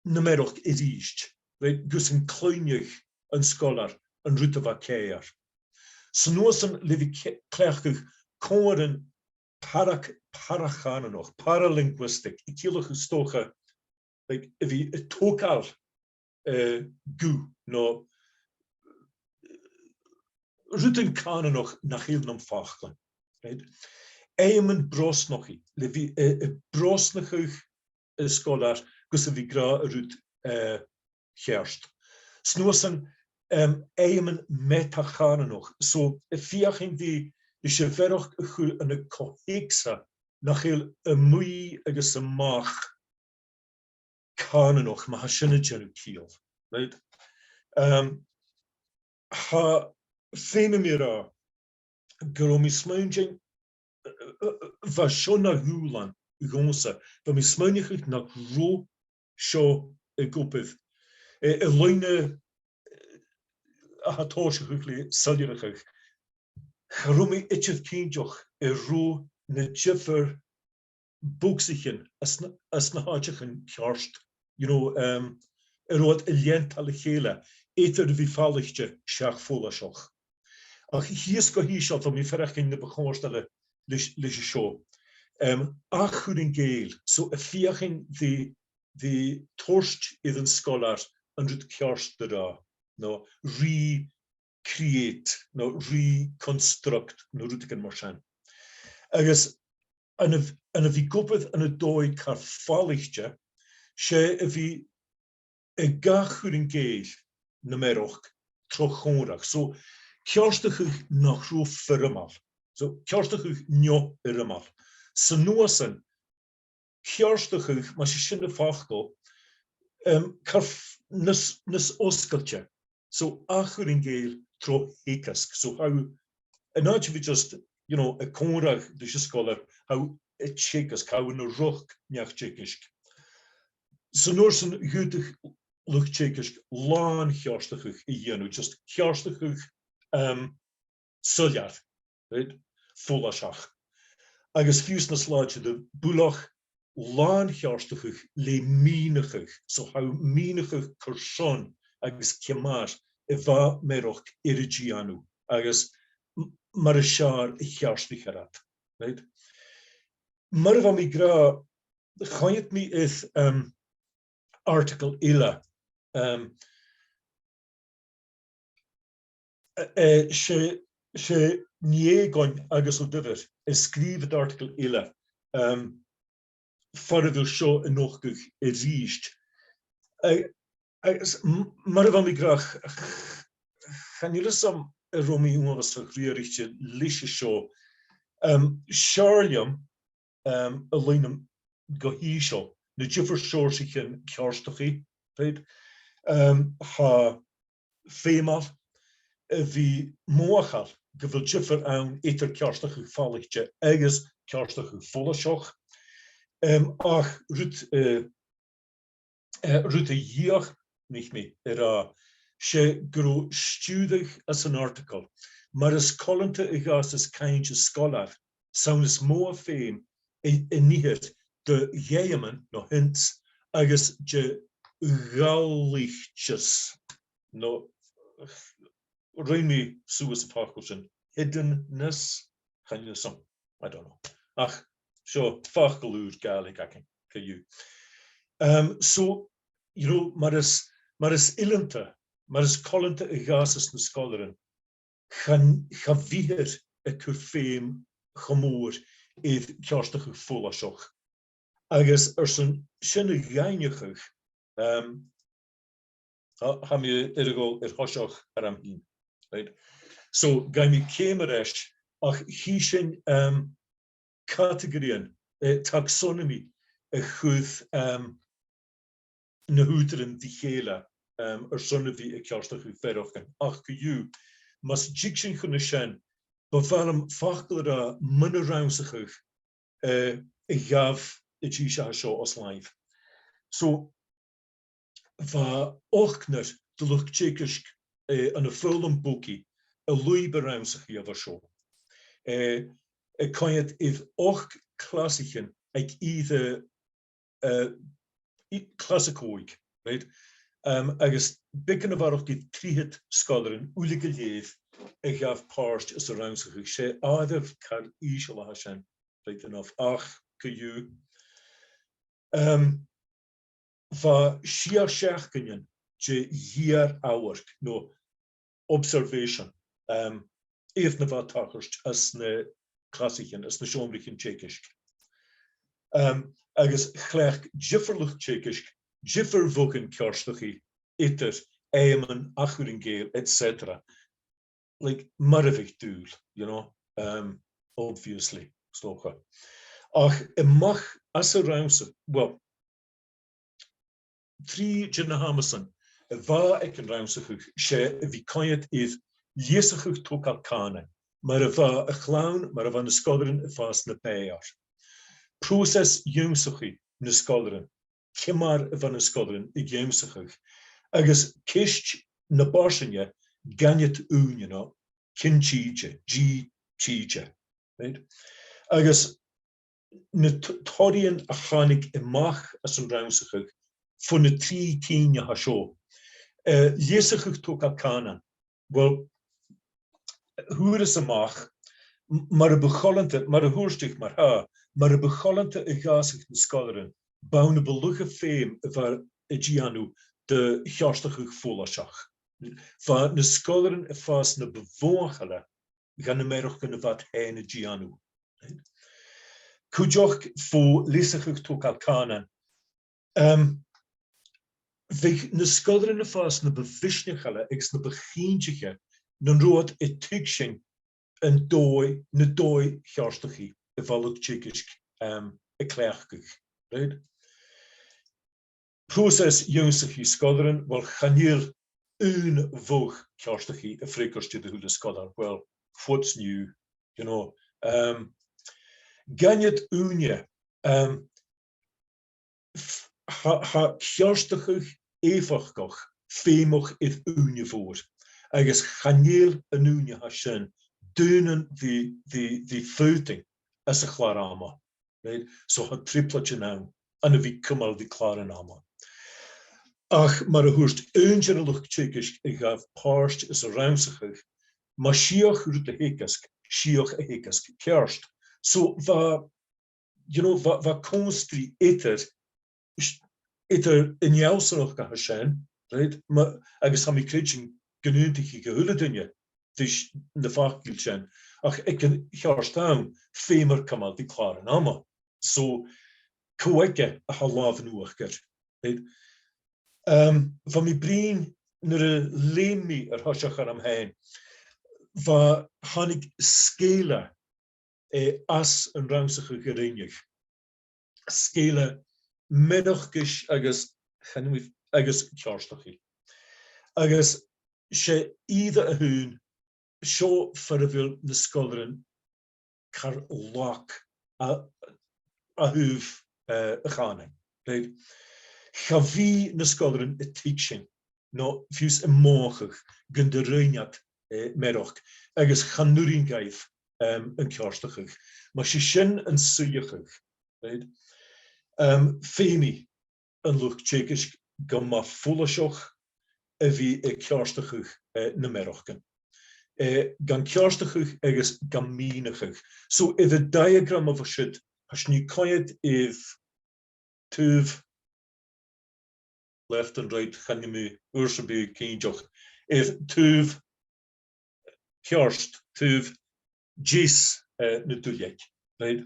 na mearachd a-rithist, right, gus an cluinneadh an sgoilear an rud a bha ceàrr. 'S an uair sin le bhith ce-, cleachdadh còmhradh para-, para-chànanach, paralinguistic, a' ciallachadh 's dòcha, like, a bhith a' togail, eh, guth, no rudan cànanach nach eil nam faclan, right? Feuman brosnachaidh, le bhith, eh, a' brosnachadh an sgoilear gus a bhith ag ràdh an rud, eh, cheart. 'S an uair sin, em, feuman meta-chànanach. So, a' feuchainn bhith ris a' mhearachd a chur ann an co-theacsa nach eil a-muigh agus a-mach cànanach, ma tha sin a' dèanamh ciall. Right? Em, tha, feumaidh mi ràdh gun robh mi a' smaoineachadh, eh, eh, eh, bha seo na dhùbhlan dhòmhsa, bha mi a' smaoineachadh nach robh seo ag obair. Eh, an loidhne, eh, a tha a' tòiseachadh le soilleireachadh, cha robh mi idir cinnteach an robh na diofar bhogsaichean anns na, anns na h-àiteachan ceart, you know, em, an robh iad a' leantail a chèile, eadar a bhith falaichte seach follaiseach. Ach shìos gu h-ìosal, bha mi a' faireachdainn na bu chomhartaile leis, leis a seo. Em, ath-chur an cèill, so a' feuchainn bhith, bhith toirt air an sgoilear an rud ceart a ràdh, no re- create, no reconstruct, no rudeigin mar sin. Agus ann a, ann a bhith ag obair ann an dòigh car falaichte, 's e a bhith ag ath-chur an cèill nam mearachd tro chòmhradh. So, ceartachadh nach robh foirmeil. So, ceartachadh neo-fhoirmeil. 'S an uair sin, ceartachadh, mas e sin am facal, em, car f-, nas, nas fhosgailte. So, ath-chur an cèill tro theagasg. So, tha thu, an àite a bhith just, you know, a' còmhradh ris an sgoilear, tha thu a' teagasg, tha thu na roc neach-teagaisg. 'S an uair sin, dh'fhaodadh luchd-teagaisg làn-cheartachadh a dhèanamh, just ceartachadh, em, soilleir, right? Follaiseach. Agus fiù 's nas làidire, buileach làn-cheartachadh le mìneachadh, so tha thu a' mìneachadh carson agus ciamar a bha mearachd air a dèanamh, agus m-, mar as fheàrr a cheartaichear iad, right? Mar a bha mi ag ràdh, choimhead mi air, um, article eile, um, eh, eh, 's e, 's e Ní Eagáin agus Ó Duibhir a sgrìobh an article eile, um, far a bheil seo a' nochdadh a-rithist. Eh, agus m-, mar a bha mi ag ràdh, ch-, ch-, chan eil fhios agam an robh mi uabhasach riaraichte leis a seo. Um, 's fheàrr leam, um, a leughadh gu h-ìosal, na diofar seòrsaichean ceartachaidh, right? Um, tha feumail a bhith mothachail gu bheil diofar ann eadar ceartachadh falaichte agus ceartachadh follaiseach. Um, ach rud, eh, eh, rud a dhìochuimhnich mi a ràdh, 's e gun robh stiùireadh anns an article, mar as coileanta a dh'fhàsas cainnt an sgoileir, 's ann as motha feum a, a nì iad do dh'fheidhmean no hints agus de dh'fhalaicheas, no, rinn mi suas am facal sin, hiddenness, chan eil fhios agam, I don't know. Ach seo facal ùr Gàidhlig againn, co-dhiù. Um, so, you know, mar as, mar as fileanta, mar as coileanta a dh'fhàsas na sgoilearan, chan, cha bhithear a' cur feum cho mòr air ceartachadh follaiseach. Agus airson sin a dhaingneachadh, um, tha, tha mi air a dhol air thoiseach orm fhìn. Right? So, gabhaidh mi ceum air ais, ach chì sinn, um, catagaraidhean, eh, taxonomy a chuir, um, na h-ùghdaran ri chèile, um, airson a bhith a' ceartachadh mearachdan. Ach co-dhiù, mus tig sinn chun na sin, bu mhath leam facal a ràdh mun an rannsachadh, eh, a ghabh an dithis a tha seo os làimh. So, bha ochdnar de luchd-teagaisg, eh, ann am foghlam bogaidh a lùib an rannsachaidh a bha seo. Eh, a' coimhead air ochd clasaichean aig ìre, eh, i-, clas a còig, right? Um, agus beagan a bharrachd air trithead sgoilearan uile gu lèir a ghabh pàirt anns an rannsachadh. 'S e àireamh car ìosal a tha sin, right enough. Ach, co-dhiù, um, bha sia seachdainean de dh'fhìor-amharc, no observation, um, air na bha a' tachairt anns na clasaichean, anns na seòmraichean teagaisg. Um, agus chleachd diofar luchd-teagaisg diofar mhodhan ceartachaidh eadar fheum, atharrachadh, et cetera. Like, mar a bhiodh dùil, you know, um, obviously, 's dòcha. Ach a-mach às an rannsachadh, well, trì de na h-amasan a bha aig an rannsachadh, 's e a bhith a' coimhead air leasachadh togail cànain, mar a bha a' chlann, mar a bha na sgoilearan a' fàs na b' fheàrr. Pròiseas ionnsachaidh nan sgoilearan, ciamar a bha na sgoilearan ag ionnsachadh, agus ceist na b' fharsainge, gainnead ùine no cinn tìde, dìth tìde, right? Agus na t-, toraidhean a thàinig a-mach às an rannsachadh fon na trì cinn a tha seo. Eh, leasachadh togail cànain. Well, fhuaireas a-mach, m-, mar a bu choileanta, mar a thuirt thu, mar-thà, mar a bu choileanta a dh'fhàsadh na sgoilearan, b' ann a bu lugha feum a bha iad a' dèanamh de cheartachadh follaiseach. Bha na sgoilearan a' fàs na bu mhothachaile dha na mearachdan a bha iad fhèin a' dèanamh. Cuideachd fo leasachadh togail cànain, um, bhiodh na sgoilearan a' fàs na bu mhisneachaile agus na bu chinntiche nan robh iad a' tuigsinn an dòigh, na dòigh cheartachaidh a bha luchd-teagaisg, um, a' cleachdadh, right? Pròiseas ionnsachaidh sgoilearan, well, chan eil aon mhodh ceartachaidh a' freagairt aig a h-uile sgoilear, well, what's new, you know. Um, gainnead ùine, um, f-, tha, tha ceartachadh èifeachdach feumach air ùine mhòr, agus chan eil an ùine a tha sin daonnan de, de, de phodainn anns a' chlàr-ama, right? So tha trioblaid ann, ann a bhith a' cumail ri clàr-ama. Ach mar a thuirt aon de na luchd-teagaisg a ghabh pàirt anns an rannsachadh, ma 's fhiach rud a theagasg, 's fhiach a theagasg ceart. So bha, you know, bha, bha connspaid eadar, eadar an fheallsanachd a tha sin, right? Ma, agus tha mi a' creidsinn gun aontaich a h-uile duine ris na faclan sin, ach aig an cheart àm, feumar cumail ri clàr-ama. So, cò aige a tha làmh-an-uachdair, right? Um, bha mi a' bruidhinn nuair a leum mi air thoiseach orm fhèin, bha, thàinig sgeulachd, eh, às an rannsachadh a rinneadh. Sgeulachd mearachd agus, chan eil mi, agus ceartachaidh. Agus 's e ìre a h-aon, seo far a bheil na sgoilearan car lag a, a thaobh, eh, a' chànain, right? Cha bhi na sgoilearan a' tuigsinn, no fiù 's a' mothachadh gun do rinn iad, eh, mearachd, agus chan urrainn dhaibh, em, an ceartachadh. Ma 's e sin an suidheachadh, right? Em, feumaidh an luchd-teagaisg gu math follaiseach a bhith a' ceartachadh, eh, na mearachdan. Eh, gan ceartachadh agus gam mìneachadh. So, air an diagram a bha siud, tha sinn a' coimhead air taobh left and right, chan eil mi uair sam bith cinnteach. Air taobh ceart, taobh deas, eh, na duilleig, right?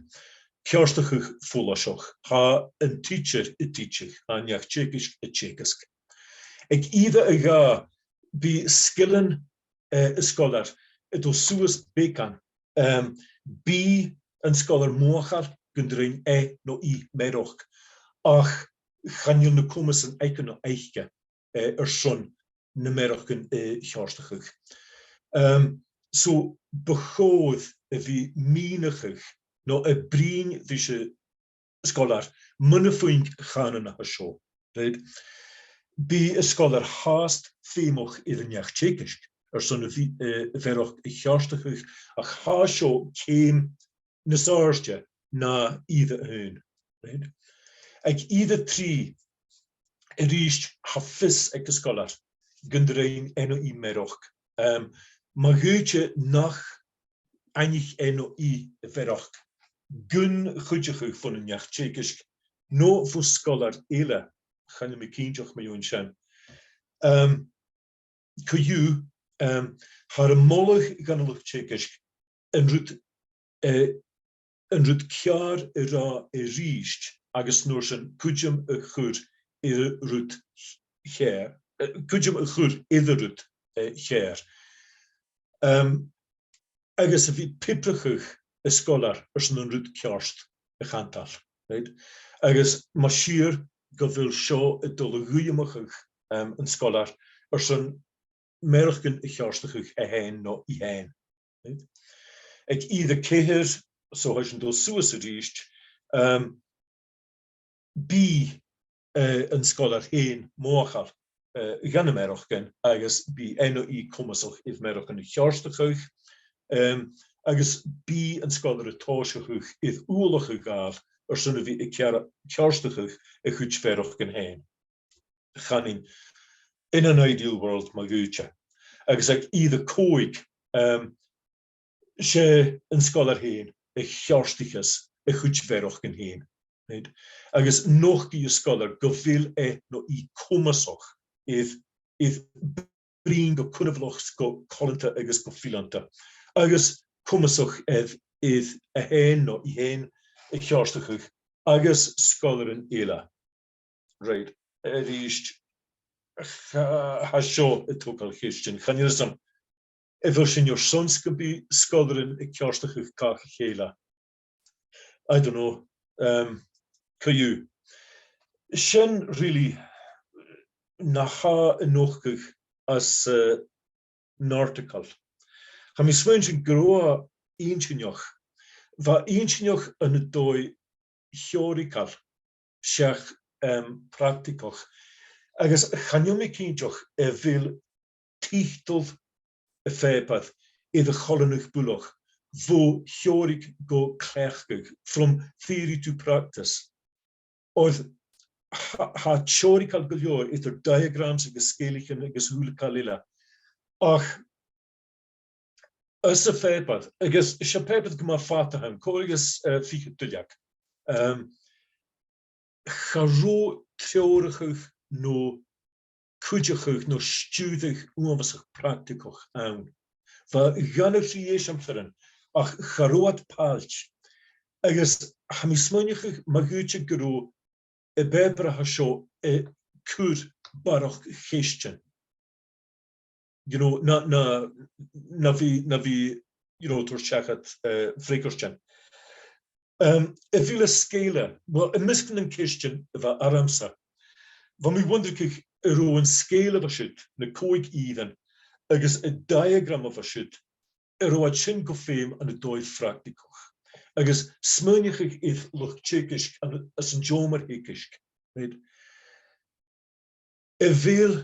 Ceartachadh follaiseach, tha an tidsear a' tidseadh, tha an neach-teagaisg a' teagasg. Aig ìre a dhà, bidh sgilean, eh, an sgoileir a' dol suas beagan, em, bidh an sgoilear mothachail gun do rinn e no i mearachd, ach chan eil na comasan aige no aice, eh, airson na mearachdan a cheartachadh. Em, so, bu chòir a bhith a' mìneachadh no a' bruidhinn ris an sgoilear mun a' phuing chànain a tha seo, right? Bidh an sgoilear fhathast feumach air an neach-teagaisg airson a bhith, eh, a bharrachd a cheartachadh, ach tha seo ceum nas àirde na ìre a h-aon, right? Aig ìre a trì, a-rithist, tha fios aig an sgoilear gun do rinn e no i mearachd. Em, ma dh'fhaodte nach aithnich e no i a' mhearachd gun chuideachadh bhon an neach-teagaisg no bho sgoilear eile, chan eil mi cinnteach mu dheidhinn sin. Em, co-dhiù, em, thathar a' moladh dhan an luchd-teagaisg an rud, eh, an rud ceàrr a ràdh a-rithist agus an uair sin cuideam a chur air an rud cheàrr, eh, cuideam a chur air an rud, eh, cheàrr. Em, agus a bhith piobrachadh an sgoilear airson an rud ceart a chantail, right? Agus mas fhìor gu bheil seo a' dol a dh'fhuaimneachadh, em, an sgoilear airson mearachdan a cheartachadh e fhèin no i fhèin, right? Aig ìre a ceithir, so tha sinn a' dol suas a-rithist, em, bidh, eh, an sgoilear fhèin mothachail, eh, dha na mearachdan agus bidh e no i comasach air mearachdan a cheartachadh, em, agus bidh an sgoilear a' tòiseachadh air uallach a ghabhail airson a bhith a' cear-, ceartachadh a chuid mhearachdan fhèin. Chanainn, in an ideal world, ma dh'fhaodte. Agus aig ìre a còig, em, 's e an sgoilear fhèin a cheartaicheas a chuid mhearachdan fhèin, right? Agus nochdaidh an sgoilear gu bheil e no i comasach air, air bruidhinn gu cunbhalach, gu coileanta agus gu fileanta. Agus comasach air, air e fhèin no i fhèin a cheartachadh agus sgoilearan eile. Right, a-rithist, tha, tha seo a' togail cheistean. Chan eil fhios agam, a bheil sinn airson 's gum bi sgoilearan a' ceartachadh gach a chèile? I don't know. Um, co-dhiù. Sin really na tha a' nochdadh às, uh, an article. Tha mi a' smaointinn gun robh e inntinneach. Bha e inntinneach ann an dòigh theoirigeil seach, em, practaigeach. Agus chan eil mi cinnteach a bheil tiotal a' phàipeir air a choileanadh buileach bho theoiric gu cleachdadh, from theory to practice. Oir tha, tha e teorigeil gu leòr eadar diagrams agus sgeulachdan agus a h-uile càil eile. Ach anns a' phàipear, agus 's e pàipear gu math fada a th' ann, còrr agus, eh, fichead duilleag. Em, cha robh treòrachadh no cuideachadh no stiùireadh uabhasach practaigeach ann. Bha e dhan a' thrì eisimpleirean, ach cha robh iad pailt. Agus tha mi a' smaoineachadh ma dh'fhaodte gun robh am pàipear a tha seo a' cur barrachd cheistean. You know, na, na, na bhith, na bhith, you know, toirt seachad, eh, freagairtean. Um, a bheil an sgeul, well, am measg nan ceistean a bha ormsa, bha mi a' wonderigeadh an robh an sgeul a bha siud, na còig ìrean, agus an diagram a bha siud, an robh iad sin gu feum ann an dòigh phractaigeach. Agus smaoineachadh air luchd-teagaisg ann, anns an t-seòmar-theagaisg, right? A bheil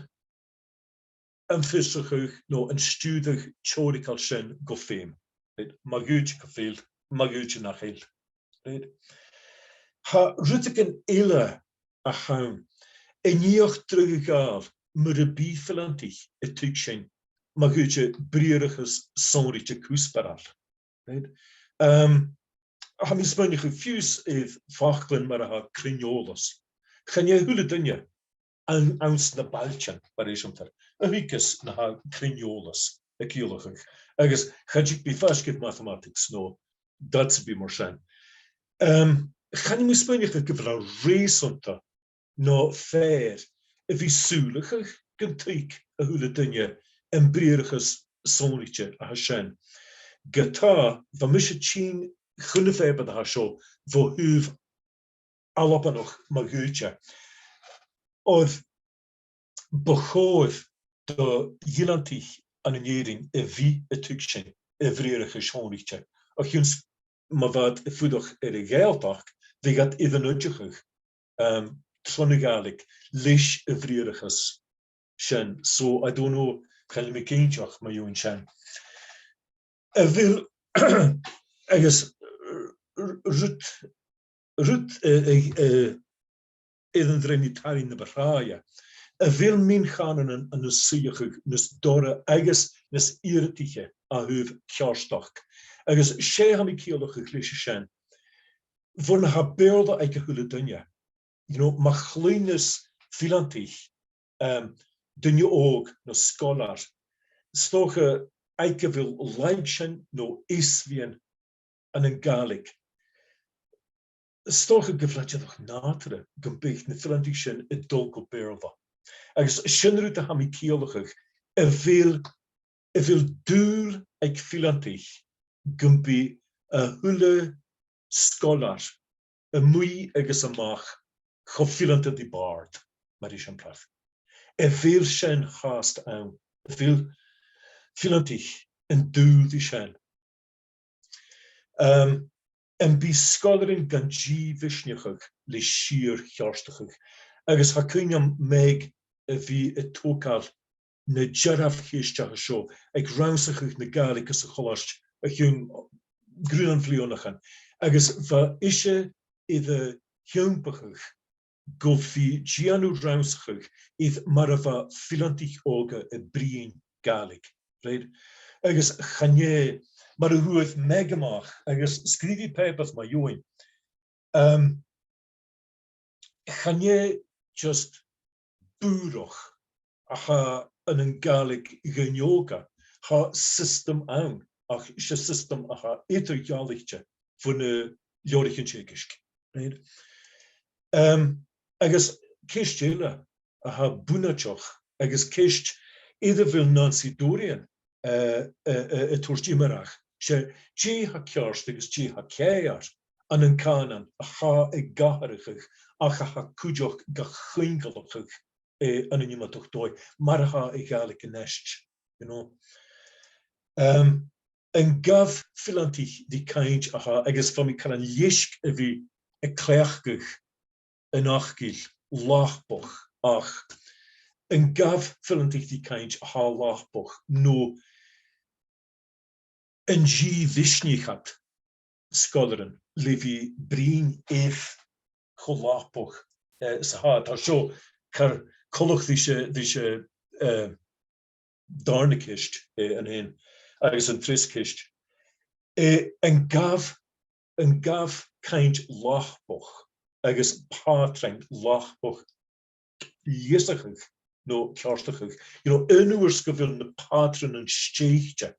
am fiosrachadh no an stiùireadh teòirigeil sin gu feum? Right? Ma dh'fhaodte gu bheil, ma dh'fhaodte nach eil. Right? Tha rudeigin eile a th' ann, an fhiach dragh a ghabhail mura bi fileantaich a' tuigsinn, ma dh'fhaodte, briathrachas sònraichte cuspaireil. Right? Um, tha mi a' smaoineachadh fiù 's air faclan mar a tha cruinn-eòlas. Chan e a h-uile duine ann, anns na bailtean, mar eisimpleir, a thuigeas na tha cruinn-eòlas a' ciallachadh. Agus chan tig mi faisg air mathematics no dad sam bith mar sin. Um, chan eil mi a' smaoineachadh gu bheil e reusanta no fèir a bhith sùileachadh gun tuig a h-uile duine am briathrachas sònraichte a tha sin. Ge-tà, bha mise a' tighinn chun a' phàipeir a tha seo bho thaobh Albannach ma dh'fhaodte. Oir bu chòir do dh'fhileantaich ann an Èirinn a bhith a' tuigsinn a' bhriathrachais shònraichte, a chionn 's ma bha iad a' fuireach air a' Ghàidhealtachd, bhiodh iad air an oideachadh, um, tron a' Ghàidhlig leis a' bhriathrachas sin. So, I don't know, chan eil mi cinnteach mu dheidhinn sin. A bheil, agus r-, r-, rud, rud, eh, eh, eh, air an do rinn mi tarraing na bu thràithe, a bheil mion-chànanan ann an suidheachadh nas dorra agus nas iarrtaiche a thaobh ceartachd. Agus 's e tha mi a' ciallachadh leis a sin, bhon a tha Beurla aig a h-uile duine. You know, ma chluinneas fileantaich, um, duine òg no sgoilear, 's dòcha aig a bheil làithean no iasbhaidhean ann an Gàidhlig, 's dòcha gu bheil e dìreach nàdarra gum biodh na fileantaich sin a' dol gu Beurla. Agus sin an rud a tha mi a' ciallachadh, a bheil, a bheil dùil aig fileantaich gum bi a h-uile sgoilear a-muigh agus a-mach cho fileanta ri bàrd, mar eisimpleir. A bheil sin fhathast ann, a bheil fileantaich an dùil ri sin. Um, am bi sgoilearan gan dìth-mhisneachadh le sìor-cheartachadh, agus tha cuimhne agam Meg a bhith a' togail na dearbh cheistean seo, aig rannsachadh na Gàidhlig sa cholaiste o chionn grunn bhliadhnaichean, agus bha ise air a h-iompachadh gu bhith a' dèanamh rannsachadh air mar a bha fileantaich òga a' bruidhinn Gàidhlig, right? Agus chan e, mar a fhuair Meg a-mach, agus sgrìobh i pàipear mu dheidhinn, um, chan e just bùrach a tha ann an Gàidhlig dhaoine òga, tha siostam ann, ach 's e siostam a tha eadar-dhealaichte bho na leabhraichean teagaisg. Right? Um, agus ceist eile a tha bunaiteach, agus ceist air a bheil Nancy Dorian, eh, eh, eh, a' toirt iomradh, 's e dè tha ceart agus dè tha ceàrr ann an cànan a tha ag atharrachadh ach a tha cuideachd ga chuingealachadh, eh, ann an iomadach dòigh, mar a tha a' Ghàidhlig a-nis, you know. Um, an gabh fileantaich ri cainnt a tha, agus bha mi caran leisg a bhith a' cleachdadh an fhacail lapach, ach an gabh fileantaich ri cainnt a tha lapach, no an dìth-mhisneachadh sgoilearan le bhith bruidhinn air cho lapach, eh, 's a tha, tha seo car coltach ris a', ris a', eh, dàrna ceist, eh, an sin, agus an treas ceist. Eh, an gabh, an gabh cainnt lapach agus pàtrain lapach leasachadh no ceartachadh. You know, an uair 's gu bheil na pàtranan stèidhichte,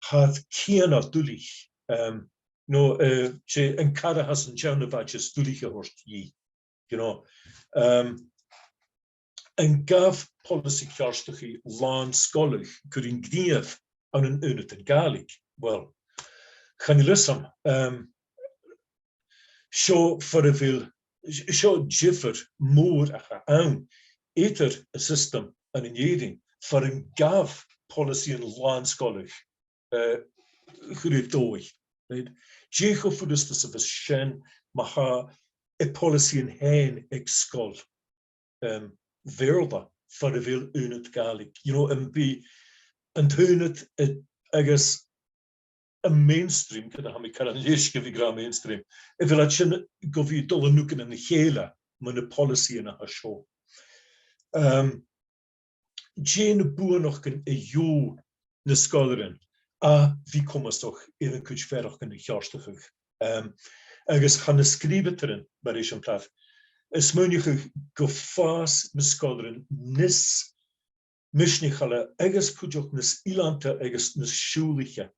tha iad cianail duilich, um, no, eh, 's e an cara a tha san t-seann àite as duiliche a thoirt dhi, you know. Um, an gabh poileasaidh ceartachaidh làn-sgoile a chur an gnìomh ann an aonadan Gàidhlig? Well, chan eil fhios agam, um, seo far a bheil, seo diofar mòr a th' ann eadar an siostam ann an Èirinn, far an gabh poileasaidhean làn-sgoile, eh, a chur air dòigh, right? Dè cho furasta 's a bhios sin ma tha am poileasaidhean fhèin aig sgoil, um, Bheurla far a bheil aonad Gàidhlig? You know, am bi an t-aonad, eh, agus am mainstream, ged a tha mi caran leisg a bhith ag ràdh mainstream, a bheil iad sin gu bhith a' dol an uair sin an a chèile mu na poileasaidhean a tha seo? Um, dè na buannachdan a gheibh na sgoilearan a bhith comasach air an cuid faireachdainn a cheartachadh? Um, agus tha na sgrìobhadairean, mar eisimpleir, a' smaoineachadh gum fàs na sgoilearan nas misneachaile agus cuideachd nas fhileanta agus nas siùbhlaiche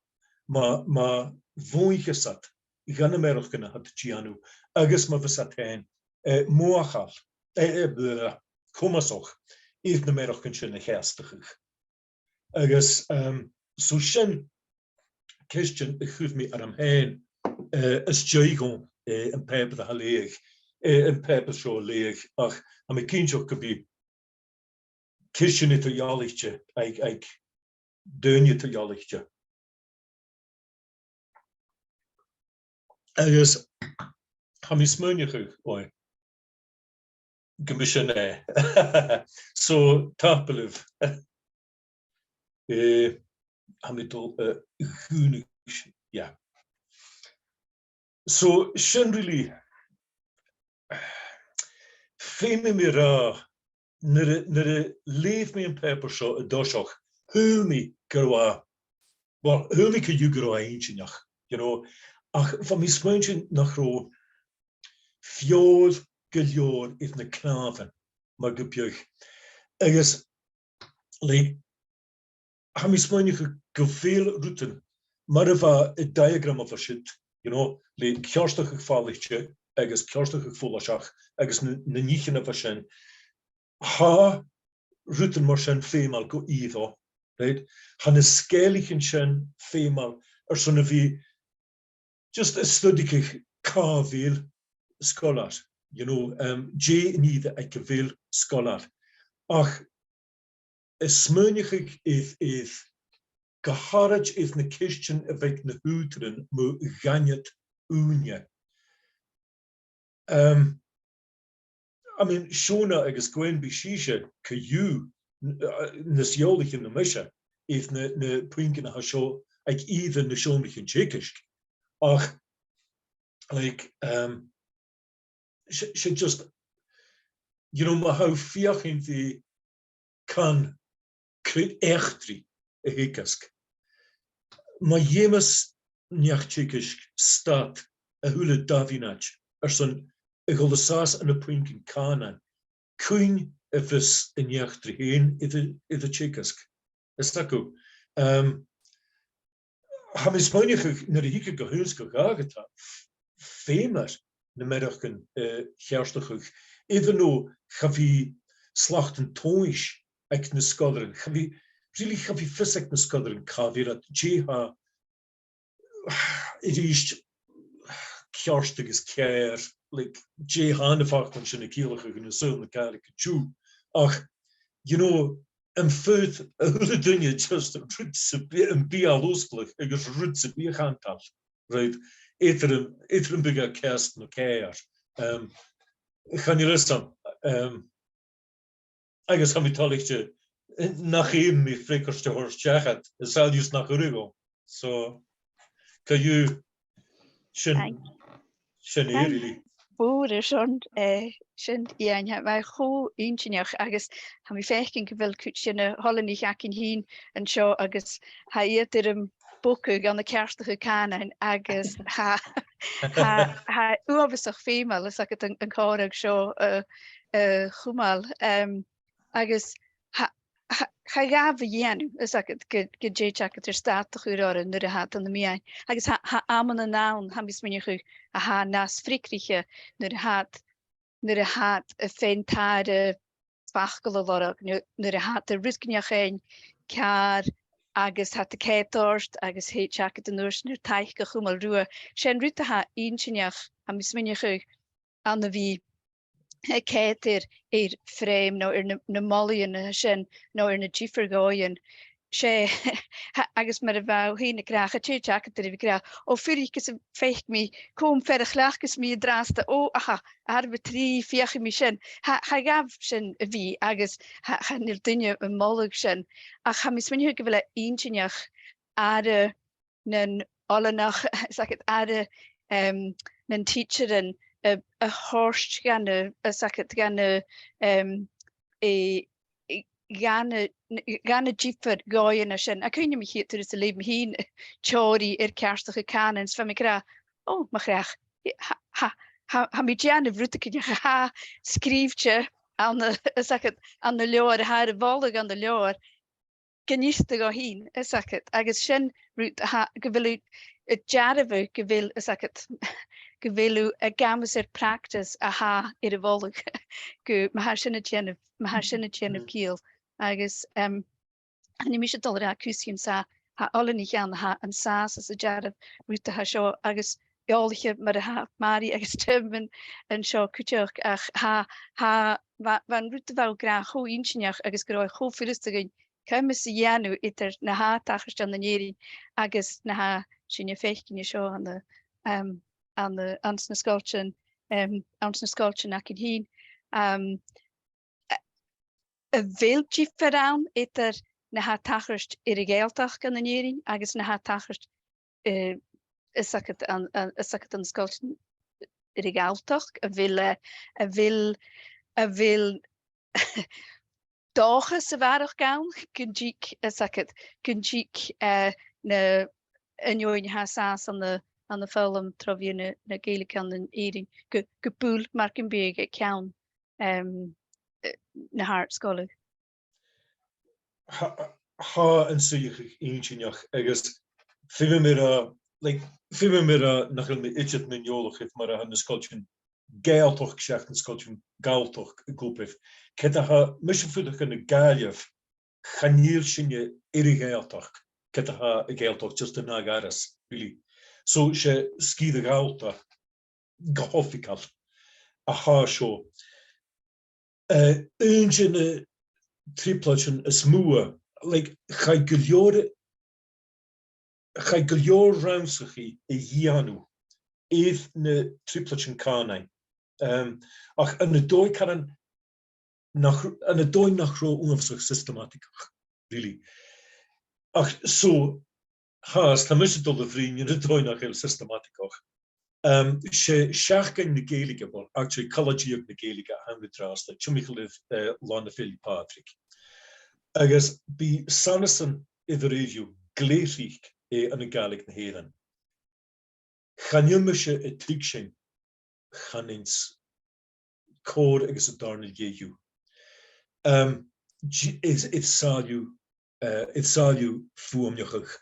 ma, ma mhothaich iad dha na mearachdan a tha iad a' dèanamh agus ma bhios iad fhèin, eh, mothachail, eh, eh, blah, comasach air na mearachdan sin a cheasnachadh. Agus, um, so sin ceistean a chuir mi orm fhèin, eh, às dèidh dhomh, eh, am pàipear a leugh, eh, am pàipear seo a leugh, ach tha mi cinnteach gum bi ceistean eadar-dhealaichte aig, aig daoine eadar-dhealaichte. Agus tha mi a' smaoineachadh, oi, gum bi sin e. So, tapadh leibh. Eh, tha mi a' dol, eh, a dhùnadh sin, yeah. So, sin really, feumaidh mi ràdh, nuair a, nuair a leugh mi am pàipear seo an toiseach, shaoil mi gun robh e, well, shaoil mi co-dhiù gun robh e inntinneach, you know, ach bha mi a' smaointinn nach robh feòil gu leòr air na cnàmhan, mar gum biodh. Agus, like, tha mi a' smaoineachadh gu bheil rudan, mar a bha an diagram a bha siud, you know, le ceartachadh falaichte agus ceartachadh follaiseach agus na, na nithean a bha sin. Tha rudan mar sin feumail gu ìre, right? Tha na sgeulachdan sin feumail airson a bhith just a' studigeadh càit a bheil sgoilear, you know, um, dè an ìre aig a bheil sgoilear. Ach a' smaoineachadh air, air, gu h-àraid air na ceistean a bh' aig na h-ùghdaran mu ghainnead ùine. Um, I mean, Shona agus Gwen, bidh sibhse co-dhiù n-, uh, nas eòlaiche na mise air na, na puingean a tha seo aig ìre na seòmraichean teagaisg. Ach, like, um, 's e, 's e just, you know, ma tha thu a' feuchainn ri can cruth eachdraidh a theagasg, ma dh'fheumas neach-teagaisg stad a h-uile dà mhionaid airson a dhol an sàs ann am puingean cànain, cuin a bhios an eachdraidh fhèin air a, air a teagasg? Is dòcha. Um, tha mi a' smaoineachadh nuair a thig thu gu h-ionsgaladh, tha, feumaidh na mearachdan, eh, ceartachadh, even though cha bhi slatan tomhais aig na sgoilearan, cha bhi, really cha bhi fios aig na sgoilearan càit a bheil iad, dè tha a-rithist ceart agus ceàrr, like, dè tha na faclan sin a' ciallachadh ann an saoghal na Gàidhlig an-diugh. Ach, you know, am faod a h-uile duine just rud sam bith, am bi a' losgadh agus rud sam bith a chantainn, right? Eadar am, eadar am biodh e ceart no ceàrr. Um, chan eil fhios agam, um, agus tha mi toilichte nach fheum mi freagairt a thoirt seachad, is àbhaist nach urrainn dhomh. So, co-dhiù, sin, Thank sin e, Thank really. Mòr airson, eh, sin, Iain, tha e cho inntinneach agus tha mi a' faicinn gu bheil cuid de na h-oileanaich againn fhìn an seo agus tha iad air am bogadh ann an ceartachadh cànain agus tha, tha, tha e uabhasach feumail, is agad an, an còmhradh seo, eh, eh, a chumail. Em, agus tha, tha, tha e gabh a dhèanamh, is agad, gu, gun tèid agad air stad a chur orra nuair a tha iad ann am meadhan. Agus tha, tha amannan ann, tha mi a' smaoineachadh, a tha nas freagarraiche nuair a tha iad, nuair a tha iad a' faighinn tàire facal a lorg, nuair, nuair a tha iad air rud gu neach fhaighinn ceàrr agus tha iad a' coimhead ort agus thèid agad an uair sin air taic a chumail riutha. 'S e an rud a tha inntinneach, tha mi a' smaoineachadh, ann a bhith a' coimhead air, air frame no air na, na molaidhean a tha sin, no air na diofar dhòighean. 'S e, tha, agus mar a bha thu fhèin ag ràdh, cha tèid agad air a bhith ag ràdh, o, fuirich gus am faic mi cò am fear a chleachdas mi an-dràsta, o, aha, àireamh a trì, feuchaidh mi sin. Tha, tha e gabh sin a bhith, agus tha, chan eil duine a' moladh sin. Ach tha mi a' smaoineachadh gu bheil e inntinneach aire nan oileanach, is agad, aire, em, nan tidsearan, eh, a thoirt dhan a, is agad, dhan a, em, e, e, dhan a, dhan a diofar dhòighean sin. Tha cuimhne agam a' chiad turas a leugh mi fhìn teòiridh air ceartachadh cànain, is bha mi ag ràdh, o, mo chreach, tha, tha, tha, tha mi a' dèanamh rudeigin a tha sgrìobhte ann an, is agad, ann an leabhar, a tha air a mholadh ann an leabhar, gun fhiosta dhomh fhìn, is agad, agus sin rud a tha, gu bheil thu a' dearbhadh gu bheil, is agad, gu bheil thu ag amas air practice a tha air a mholadh, gu, ma tha sin a' dèanamh, ma tha sin a' dèanamh ciall. Agus, em, chan eil mise a' dol a ràdh cus dhìom 's a tha oileanaich ann a tha an sàs anns an dearbh rud a tha seo, agus eòlaiche mar a tha Màiri agus Tim an, an seo cuideachd, ach tha, tha, bha, bha an rud a bha thu ag ràdh cho inntinneach agus gun robh e cho furasta dhuinn coimeas a dhèanamh eadar na tha a' tachairt ann an Èirinn agus na tha sinne a' faicinn an seo ann an, em, ann an, anns na sgoiltean em, anns na sgoiltean againn fhìn. Em, a, a bheil diofar ann eadar na tha a' tachairt air a' Ghàidhealtachd ann an Èirinn agus na tha a' tachairt, eh, is agad an, an, is agad ann an sgoiltean air a' Ghalltachd, a bheil, eh, a bheil, a bheil dòchas a bharrachd ann gun tig, is agad, gun tig, eh, na, an fheadhainn a tha an sàs ann an, ann am foghlam tro mheadhan na, na Gaeilge ann an Èirinn, gu, gu buil mar gum biodh aig ceann, em, eh, na h-àrd-sgoile. Tha, tha an suidheachadh inntinneach agus feumaidh mi ràdh, like, feumaidh mi ràdh nach eil mi idir mun eòlach air mar a tha na sgoiltean Gàidhealtachd seach na sgoiltean Galltachd ag obair. Ged a tha mise a' fuireach ann an Gaillimh, chan eil sinne air a' Ghàidhealtachd, ged a tha a' Ghàidhealtachd just an aghaidh oirnn, really. So, 's e sgìre Ghallta gu h-oifigeil a tha seo. Eh, aon de na trioblaidean as motha, like, chaidh gu leòr, chaidh gu leòr rannsachaidh a dhèanamh air na trioblaidean cànain. Em, ach ann an dòigh caran nach, ann an dòigh nach robh uabhasach systematigeach, really. Ach so, tha, is tha mise a' dol a bhruidhinn ann an dòigh nach eil systematigeach. Em, 's e Seachdain na Gaeilge, well, actually, Cola-deug na Gaeilge a th' ann an-dràsta, timcheall air, eh, Là na Fèill Pàdraig. Agus bidh sanasan air a rèir glè thric e ann an Gàidhlig na h-Èireann. Chan eil mise a' tuigsinn chan ann 's còir agus an dàrna leth dhiubh. Em, d-, is, is sàillibh, eh, is sàillibh fuaimneachadh.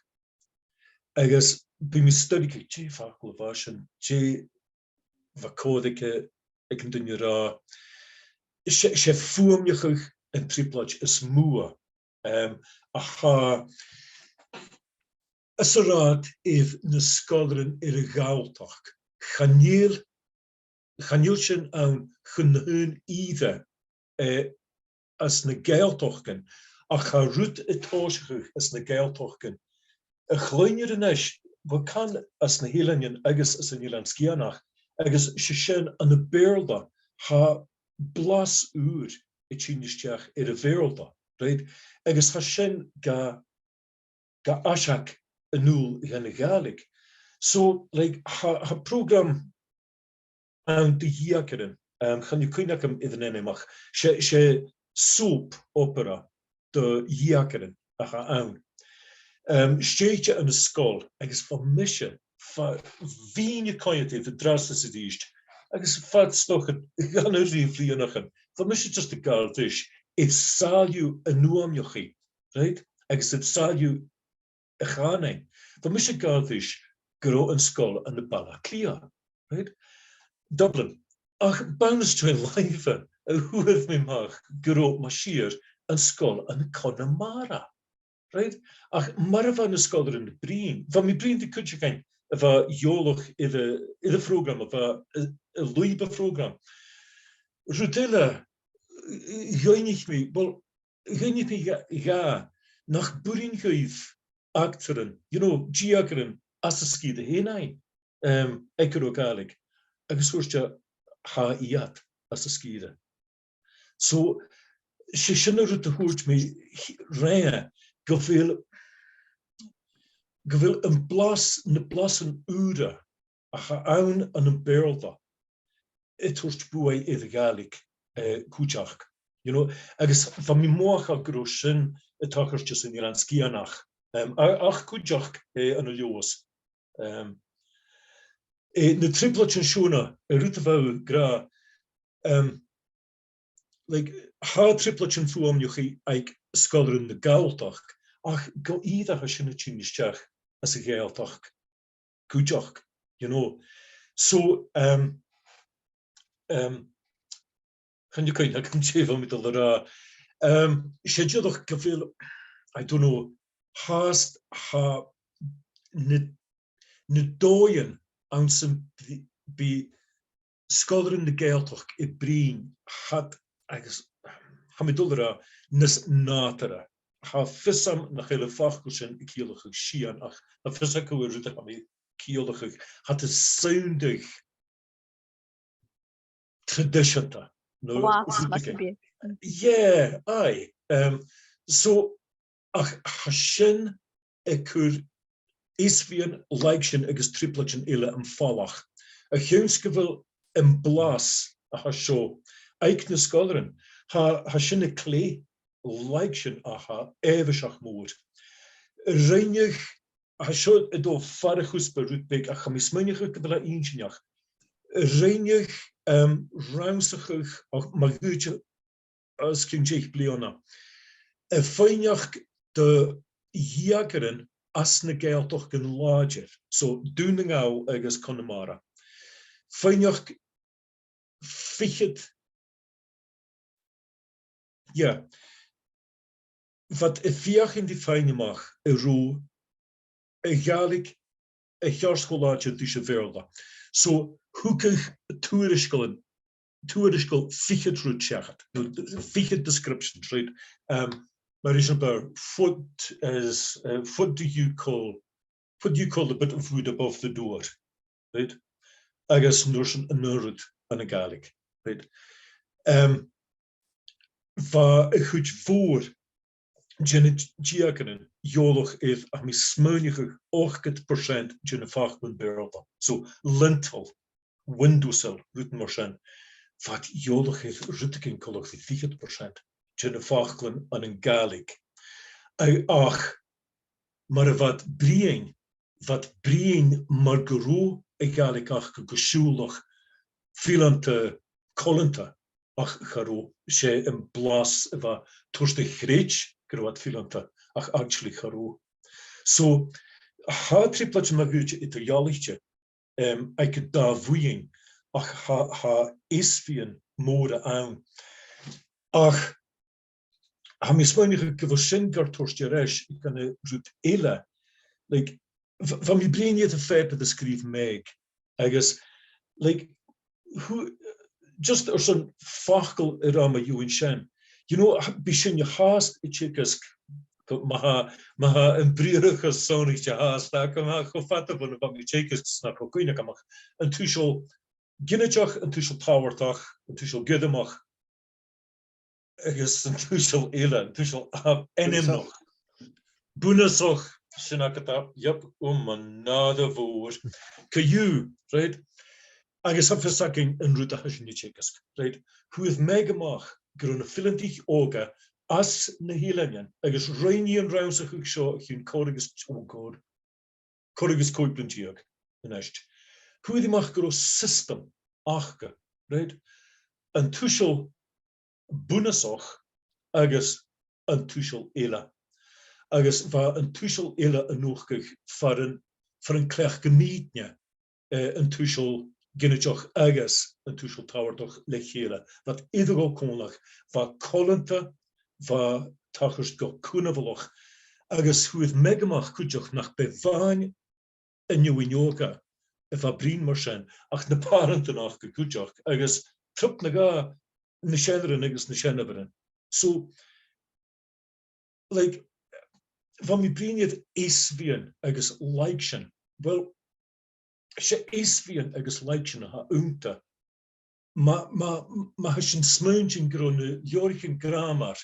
Agus bidh mi a' studigeadh dè am facal a bha sin, dè bha còir aig, aig an duine a ràdh. 'S e, 's e fuaimneachadh an trioblaid as motha, em, a tha anns an rathad air na sgoilearan air a' Ghalltachd. Chan eil, chan eil sin ann chun na h-aon ìre, eh, anns na Gàidhealtachdan, ach tha rud a' tòiseachadh anns na Gàidhealtachdan a chluinnear a-nis, bho chionn anns na h-eileanan agus anns an Eilean Sgitheanach, agus 's e sin ann am Beurla, tha blas ùr a' tighinn a-steach air a' Bheurla, right? Agus tha sin ga, ga aiseag a-null dhan a' Ghàidhlig. So, like, tha, tha prògram ann do dheugairean, um, chan eil cuimhne agam air an ainm ach 's e, 's e soap opera do dheugairean a th' ann. Um, stèidhichte ann an sgoil, agus bha mise, bha, bhithinn a' coimhead air an-dràsta 's a-rithist, agus fad 's nach eil ann an rìgh bhliadhnaichean, bha mise just a' gabhail ris air sàilleabh an fhuaimneachaidh, right? Agus air sàilleabh a' chànain. Bha mise a' gabhail ris gun robh an sgoil ann am Baile Àtha Cliath, right? Dublin. Ach b' ann às dèidh làimhe a fhuair mi a-mach gun robh, mas fhìor, an sgoil ann an Conamara, right? Ach mar a bha na sgoilearan a' bruidhinn, bha mi a' bruidhinn ri cuideigin a bha eòlach air a', air a' phrògram a bha a', a' lùib a' phrògram. Rud eile, eh, dh'fhaighnich mi, well, dh'fhaighnich mi dha, dha, nach b' urrainn dhuibh actairean, you know, deugaire anns an sgìre fhèin fhaighinn, um, aig an robh Gàidhlig, agus thuirt e, tha iad anns an sgìre. So, 's e sin an rud a thuirt mi ri, gu bheil, gu bheil am blas, na blasan ùra a th' ann an, ann am Beurla a' toirt buaidh air a' Ghàidhlig, eh, cuideachd, you know, agus bha mi a' mothachadh gun robh sin a' tachairt san Eilean Sgitheanach, em, a-, ach cuideachd, eh, ann an Leòdhas. Em, eh, na trioblaidean seo, an rud a bha thu ag ràdh, em, like, tha trioblaidean fuaimneachaidh aig sgoilearan na Galltachd, ach gu ìre tha sin a' tighinn a-steach às a' Ghàidhealtachd cuideachd, you know. So, um, um, chan eil cuimhne agam dè bha mi a' dol a ràdh. Um, 's e dìreach gu bheil, I don't know, fhathast tha na, na dòighean anns am bi, bi sgoilearan na Gàidhealtachd a' bruidhinn fad agus, tha mi a' dol a ràdh, nas nàdarra. Tha fios agam nach eil am facal sin a' ciallachadh sìon, ach tha fios agaibh an rud a tha mi a' ciallachadh. Tha iad a' soundadh traidiseanta, no rudeigin. Yeah, aye. Um, so, ach tha sin a' cur isbhean, laigsinn agus trioblaidean eile am falach. A chionn 's gu bheil am blas a tha seo aig na sgoilearan, tha, tha sin a' cluich laigsinn a tha èibhinn mòr. Rinneadh, tha seo a' dol far a' chuspair rud beag, ach tha mi a' smaoineachadh gu bheil e inntinneach. Rinneadh, um, rannsachadh, ach ma dh'fhaodte os cionn deich bliadhna, a' faighneachd do dheugairean às na Gàidhealtachdan làidir, so Dùn nan Gall agus Conamara. Faighneachd fichead, yeah, bha iad a' feuchainn ri faighinn a-mach an robh a' Ghàidhlig a cheart cho làidir ris a' Bheurla. So, thugadh tuairisgeul, tuairisgeul fichead rud seachad, no, fichead descriptions, right? Um, mar eisimpleir, what is, uh, what do you call, what do you call the bit of wood above the door? Right? Agus an uair sin an aon rud anns a' Ghàidhlig, right? Um, bha a' chuid mhòr de na d-, deugairean eòlach air, tha mi a' smaoineachadh, ochdad percent de na faclan Beurla. So, lintel, windowsill, rudan mar sin. Bha iad eòlach air rudeigin coltach ri fichead percent de na faclan ann an Gàidhlig. A-, ach, mar a bha iad a' bruidhinn, bha iad a' bruidhinn mar gun robh a' Ghàidhlig aca gu siùbhlach, fileanta, coileanta, ach cha robh. 'S e am blas a bha a' toirt a chreids gun robh iad fileanta, ach actually cha robh. So, tha trioblaidean ma dh'fhaodte eadar-dhealaichte, um, aig an dà bhuidheann, ach tha, tha isbhean mòra ann. Ach tha mi a' smaoineachadh gu bheil sin gar toirt air ais gu na rud eile. Like, bh-, bha mi a' bruidhinn air a' phàipear a sgrìobh Meg, agus, like, who, just airson facal a ràdh mu dheidhinn sin, you know, bidh sinne fhathast a' teagasg, ma tha, ma tha am briathrachas sònraichte fhathast agam, ach cho fada bhon a bha mi a' teagasg 's nach robh cuimhne agam ach an tuiseal ginideach, an tuiseal tabhartach, an tuiseal gairmeach, agus an tuiseal eile, an tuiseal ab-, ainmeach. Bunasach. Bunasach, sin agad e, yep, o mo nàire mhòr. Co-dhiù, right? Agus tha fios againn an rud a tha sinn a' teagasg, right? Fhuair Meg a-mach gun robh na fileantaich òga às na h-eileanan, agus rinn i an rannsachadh seo o chionn còrr agus, o, còrr, còrr agus còig bliadhna deug a-nis. Fhuair i a-mach gun robh system aca, right? An tuiseal bunasach agus an tuiseal eile. Agus bha an tuiseal eile a' nochdadh far an, far an cleachd am mìneachadh, eh, an tuiseal ginideach agus an tuiseal tabhartach le chèile. Bha iad air a dhol còmhla, bha e coileanta, bha e a' tachairt gu cunbhalach, agus fhuair Meg a-mach cuideachd nach b' e a-mhàin an fheadhainn òga a bha a' bruidhinn mar sin, ach na pàrantan aca cuideachd, agus trip no dhà na seanairean agus na seanmhairean. So, like, bha mi a' bruidhinn air isbhean agus laigsinn. Well, 's e isbhean agus laigsinn a tha annta. Ma, ma, ma tha sinn a' smaointinn gun robh na leabhraichean gràmair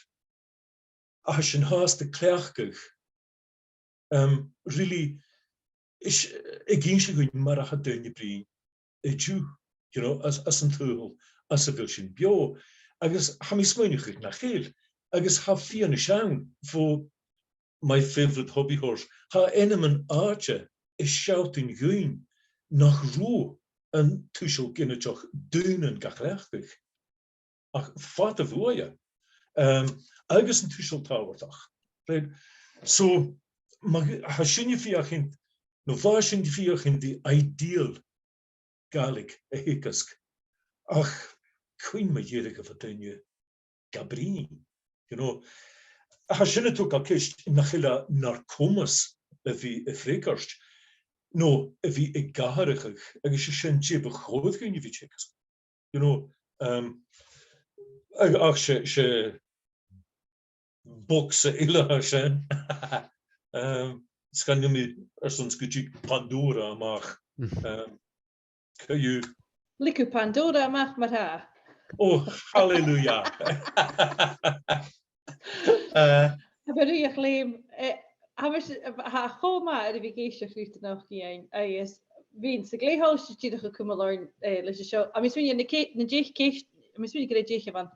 a tha sinn fhathast a' cleachdadh, um, really, is, ag innse dhuinn mar a tha daoine a' bruidhinn an-diugh, you know, anns, anns an t-saoghal anns a bheil sinn beò. Agus tha mi a' smaoineachadh nach eil, agus tha fianais ann bho my favourite hobby horse, tha ainmean àite a' sealltainn dhuinn nach robh an tuiseal ginideach daonnan ga chleachdadh. Ach fada bhuaithe, um, agus an tuiseal tabhartach. Right? So, ma, tha sinn a' feuchainn, no bha sinn a' feuchainn ri ideal Gàidhlig a theagasg. Ach cuin mu dheireadh a bha daoine ga bruidhinn, you know. Tha sin a' togail ceist nach eil e nar comas a bhith a' freagairt, no a bhith ag atharrachadh, agus 's e sin dè bu chòir dhuinn a bhith a' teagasg. You know, um, ach, ach 's e, 's e bogsa eile a tha sin. Um, sgaoilidh mi airson 's gun tig Pandora a-mach. Um, co-dhiù. Leigidh Pandora a-mach mar-thà. Oh, hallelujah. Eh, Tha mi a' ruith a' chleim, eh, tha mi s-, tha e cho math a bhith ag èisteachd riut a-nochd, Iain, agus bhithinn-sa glè thoilichte dìreach a' cumail oirnn, eh, leis an seo. Tha mi a' smaoineachadh na cei-, na deich ceist-, tha mi a' smaoineachadh gur e deich a bh' ann,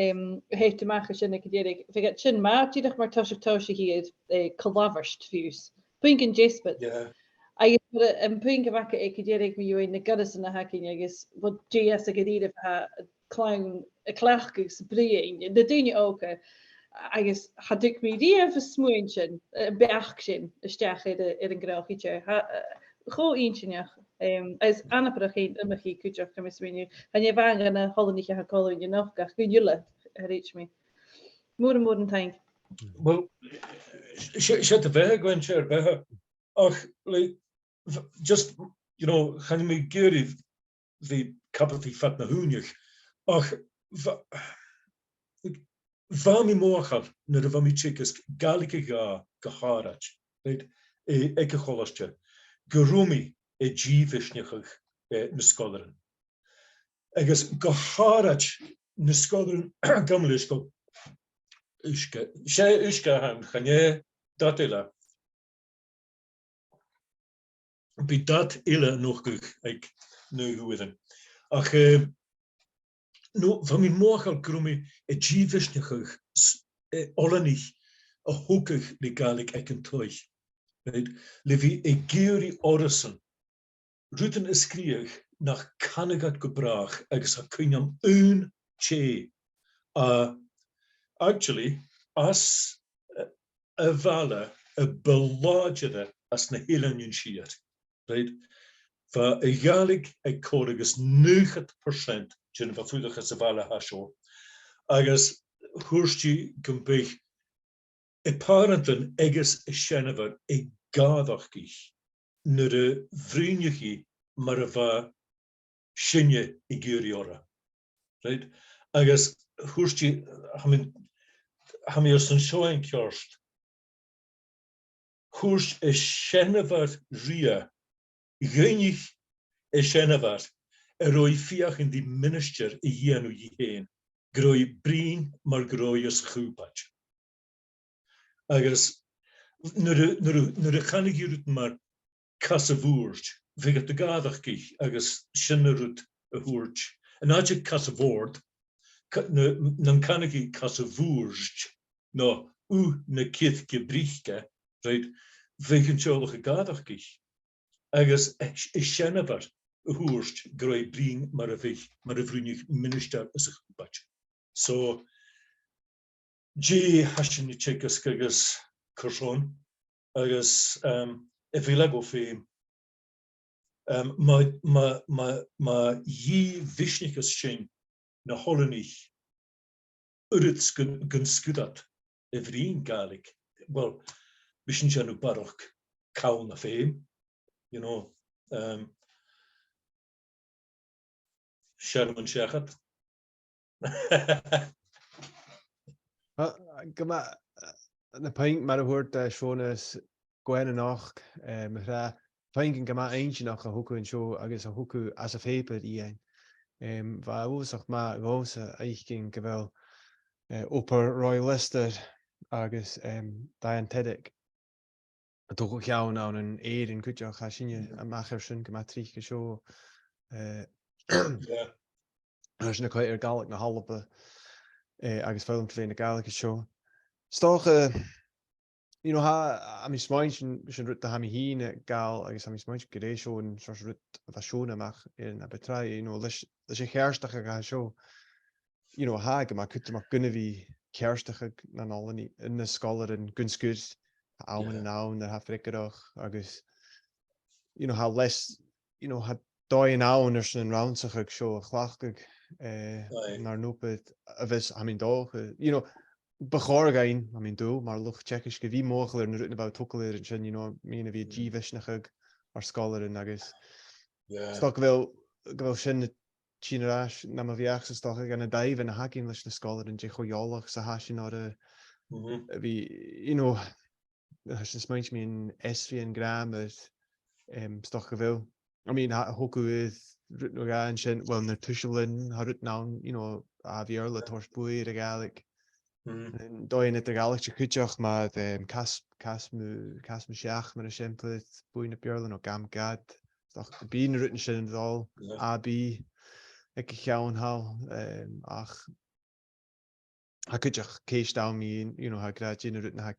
em, a thèid a-mach an sin aig an deireadh. Bhiodh iad sin math dìreach mar toiseach tòiseachaidh air, eh, co-labhairt fiù 's. Puingean deasbad. Yeah. Agus mar a, am puing a bh' agad aig an deireadh mu dheidhinn na goireasan a th' againn agus bho dè às a' gheàrr a tha an clann a' cleachdadh 's a' bruidhinn, na daoine òga, agus cha tug mi riamh a' smaoin sin, eh, am beachd sin a-steach air a, air an gnothach idir. Tha, eh, cho inntinneach, em, is anabarrach fhèin iomchaidh cuideachd, tha mi a' smaoineachadh. Chan e a-mhàin dha na h-oileanaich a tha còmhla rinn a-nochd ach dhuinn uile, a chreid mi. Mòran, mòran taing. Well, 's e, 's e do bheatha, Gwen, 's e do bheatha. Ach, like, v-, just, you know, chan eil mi ag iarraidh bhith cabadaich fad na h-ùine, ach bha, bha mi mothachail nuair a bha mi a' teagasg Gàidhlig a dhà gu h-àraid, right, eh, aig a' cholaiste, gun robh mi a' dìmhisneachadh, eh, na sgoilearan. Agus gu h-àraid na sgoilearan, gabh mo leisgeul, uisge, 's e uisge a th' ann, chan e dad eile. Bidh dad eile a' nochdadh aig naoi uairean. Ach, eh, no, bha mi mothachail gun robh mi a' dìmhisneachadh s-, eh, oileanaich a thogadh le Gàidhlig aig an taigh. Right? Le bhith ag iarraidh orrasan, rudan a sgrìobhadh nach canadh iad gu bràth agus tha cuimhn' agam aon tè, a, actually, às, eh, a' bhaile a bu làidire anns na h-Eileanan Siar, right? Bha a' Ghàidhlig aig còrr agus naochad percent de na bha a' fuireach anns a' bhaile a tha seo. Agus thuirt i gum biodh a pàrantan agus a seanmhair a' gàireachdaich nuair a bhruidhneadh i mar a bha sinne ag iarraidh orra. Right? Agus thuirt i, tha mi, tha mi airson seo fhaighinn ceart. Thuirt a seanmhair rithe, dh'fhaighnich a seanmhair an robh i a' feuchainn ri ministear a dhèanamh dhi fhèin, gun robh i a' bruidhinn mar gun robh i anns a' chùbaid. Agus nuair a, nuair a, nuair a chanadh i rud mar cas a' bhùird, bhiodh iad a' gàireachdaich agus sin an rud a thuirt. An àite cas a' bhòrd, ca-, na, nan canadh i cas a' bhùird, no ù na circe brice, right, bhiodh an teaghlach a' gàireachdaich. Agus a, a seanmhair a thuirt gun robh i a' bruidhinn mar a bhiodh, mar a bhruidhneadh ministear anns a' chùbaid. So, dè tha sinn a' teagasg agus carson, agus, um, a bheil e gu feum. Um, ma, ma, ma, ma dhìmhisnicheas sinn na h-oileanaich uiread 's gun, gun sguir iad a bhruidhinn Gàidhlig, well, bidh sinn a' dèanamh barrachd call na feum, you know, um, searmon seachad. Ah, gu math, eh, na puing-, mar a thuirt, eh, Seonaidh is Gwen a-nochd, eh, mo bhràthair, puingean gu math inntinneach a thug thu an seo agus a thug thu às a' phàipear, Iain. Em, bha e uabhasach math dhòmhsa fhaicinn gu bheil, eh, obair Roy Lyster agus, em, Diane Tiddick a' togail cheann ann an Èirinn cuideachd, tha sinne a-mach air sin gu math tric an seo. Eh, yeah. Tha sinn a' coimhead air Gàidhlig na h-Alba, eh, agus foghlam tro mheadhan na Gàidhlig an seo. 'S dòcha, you know, tha, tha mi a' smaointinn sin, sin rud a tha mi fhìn a' gabhail, agus tha mi a' smaointinn gur e seo an seòrsa rud a bha Seonag a-mach air na bu tràithe, you know, leis, leis a' cheartachadh a tha seo, you know, tha e gu math cudromach gun a bhith ceartachadh nan oileanaich, na sgoilearan gun sgur, tha amannan ann nuair a tha freagarrach agus, you know, tha less, you know, tha dòighean ann airson an rannsachadh seo a chleachdadh, eh, nar n-obair a bhios, tha mi an dòchas, you know, bu chòir dhuinn, tha mi an dùil, mar luchd-teagaisg a bhith mothachail air na rudan a bha thu a' togail air an sin, you know, mun a bhith a' dìmhisneachadh ar sgoilearan agus 's dòcha gu bheil, gu bheil sin a' tighinn air ais nam bheachd-sa 's dòcha gu na dàimhean a th' againn leis na sgoilearan, dè cho eòlach 's a tha sinn orra a bhith, you know, tha sinn a' smaointinn mun easbhaidh an gràmair, em, 's dòcha gu bheil, I mean, tha, thog thu air rud no dhà an sin, well, na tuisealan, tha rudan ann, you know, a bha a' toirt buaidh air a' Ghàidhlig. Mm. An dòigh eadar-dhealaichte cuideachd mar, um, cas-, cas mu, cas mu seach, mar eisimpleir, buaidh na Beurla no gam gad. Ach bidh na rudan sin a' dol, yeah, a bhith aig a' cheann thall, um, ach tha cuideachd ceist ann mu, you know, tha gràdh de na rudan a tha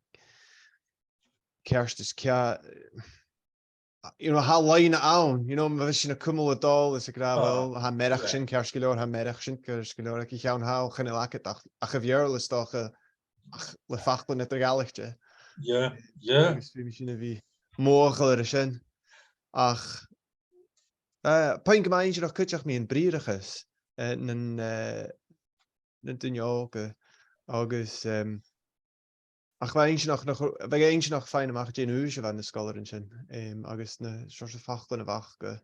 ceart is ceàrr, you know, tha loidhne ann, you know, ma bhios sinn a' cumail a' dol is ag ràdh, ah, well, tha mearachd, yeah, sin ceart gu leòr, tha mearachd sin ceart gu leòr, aig a' cheann thall chan eil agad ach, ach a' Bheurla is dòcha, ach le faclan eadar-dhealaichte. Yeah, yeah. Agus feumaidh sinn a bhith mothachail air sin. Ach, eh, puing gu math inntinneach cuideachd mu bhriathrachas, eh, nan, eh, nan daoine òga agus, em, ach bha e inntinneach nach, bha e inntinneach faighinn a-mach dè an aois a bha na sgoilearan sin, em, agus na seòrsa faclan a bh' aca,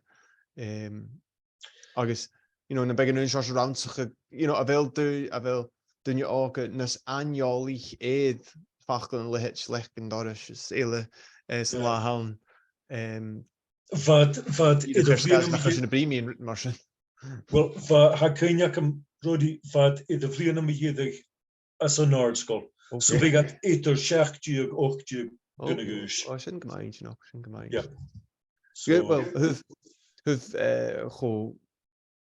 em, agus, you know, nam biodh an aon seòrsa rannsachadh, you know, a bheil dao-, a bheil daoine òga nas aineolaich air faclan a leithid, leac an dorais is eile, eh, san latha an-diugh, em, bha iad, bha iad idir, idir bhliadhna, nach eil sinn a' bruidhinn mu rud mar sin. Well, bha, tha cuimhne agam, Ruairidh, bha iad idir bhliadhna mu dheireadh anns an àrd-sgoil. So, okay, bhiodh iad eadar seachd deug, ochd deug, o, gun a dh'aois. O, sin gu math inntinneach, sin gu math inntinneach. Yeah. So, good, well, thaobh, thaobh, eh, cho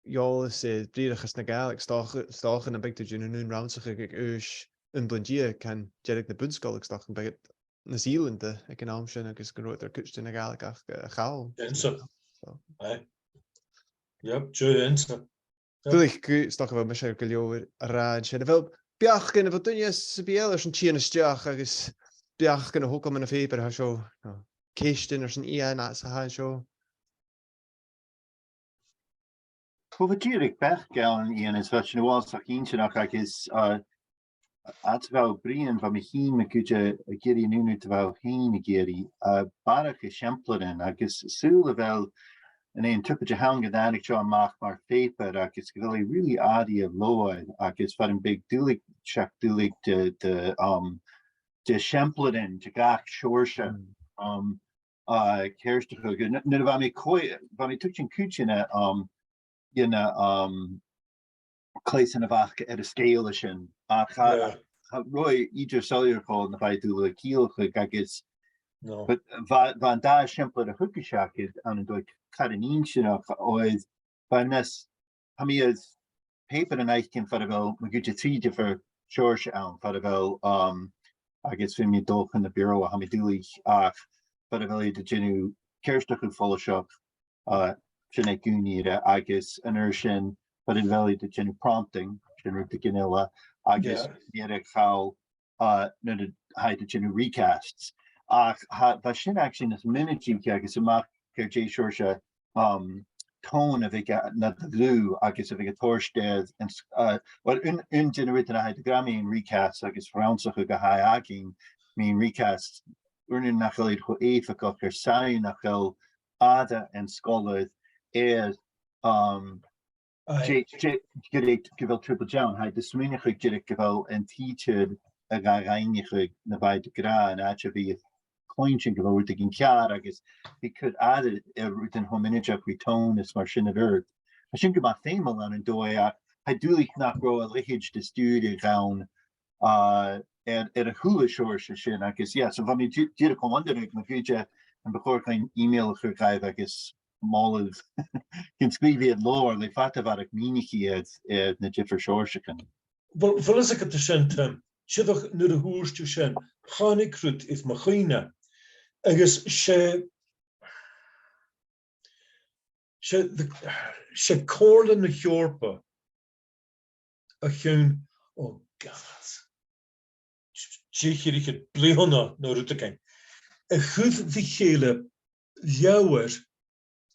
eòlach 's a tha briathrachas na Gàidhlig, 's dòcha, 's dòcha nam biodh tu a' dèanamh an aon rannsachadh aig aois aon bliadhna deug, can deireadh na bun-sgoile, 's dòcha nam biodh iad nas fhillte aig an àm sin agus gun robh iad air cuid de na Gàidhlig aca a chall. Dìreach. So. Aye. Yep, dìreach. Yep. Duilich gu, 's dòcha gu bheil mise air gu leòr a ràdh an sin. A bheil beachdan, a bheil duine sam bith eile airson tighinn a-steach agus beachdan a thogail mun a' phàipear a tha seo, no ceistean airson Iain a tha an seo? Well, bha dìreach beachd ann, Iain, is bha sin uabhasach inntinneach agus, uh, fhad 's a bha thu a' bruidhinn, bha mi fhìn ma dh'fhaodte ag iarraidh an aon rud a bha thu fhèin ag iarraidh, uh, barrachd eisimpleirean agus saoil a bheil an aon tubaid a th' ann gun tàinig seo a-mach mar phàipear agus gu bheil e really airidh air leth agus far am biodh duilich, seach duilich de, de, um, de eisimpleirean de gach seòrsa, mm, um, uh, ceartachadh. Nuair, nuair a bha mi còig, bha mi a' tuigsinn cuid de na, um, de na, um, cleasan a bh' aca air an sgèile sin. Ach cha, yeah, cha robh e idir soilleir cho na bha iad uile a' ciallachadh agus, no, but bha, bha an dà eisimpleir a thug thu seachad ann an dòigh car inntinneach, oir bha e nas, tha mi air pàipear an fhaicinn far a bheil, ma dh'fhaodte, trì diofar seòrsa ann, far a bheil, um, agus feumaidh mi dol chun na Bureau a tha mi duilich, ach far a bheil iad a' dèanamh ceartachadh follaiseach, uh, sin aig aon ìre, agus an uair sin, far a bheil iad a' dèanamh prompting, sin rud a' ghinealach, agus, yeah, an ìre a chaill, uh, nuair a tha iad a' dèanamh recasts. Ach tha, bha sin actually nas mionaidiche agus a-mach air dè seòrsa, um, tone a bhiodh a, nad bhlù agus a bhiodh a' toirt air an s-, uh, well, aon, aon de na rudan a tha iad ag ràdh mun recast agus rannsachadh a th' againn mun recast, ùrnaigh nach eil iad cho èifeachdach air sàillibh nach eil aire an sgoilear air, um, aye, dè, dè, gu bheil, gu bheil trioblaidean, tha iad a' smaoineachadh dìreach gu bheil an tidsear a' ga-, ga dh'aithneachadh na bha iad ag ràdh an àite a bhith a' cluinntinn gu bheil rudeigin ceàrr agus bidh cuid aca air rudan cho mionaideach ri tone is mar sin air adhart. Tha sin gu math feumail ann an dòigh ach tha e duilich nach robh a leithid de stiùireadh ann, uh, air, air a h-uile seòrsa sin agus, yeah, so bha mi di-, dìreach a' wondering ma dh'fhaodte, am bu chòir dhuinn email a chur dhaibh agus moladh gun sgrìobh iad leabhar le fada a bharrachd mìnichidh air, air na diofar seòrsachan. Well, bheil fhios agad air sin, Tim, dìreach nuair a thuirt thu sin, thàinig rud air mo chuimhne. Agus 's e, 's e, 's e Comhairle na h-Eòrpa o chionn, oh God, deich air fhichead bliadhna no rudeigin, a chuir ri chèile leabhar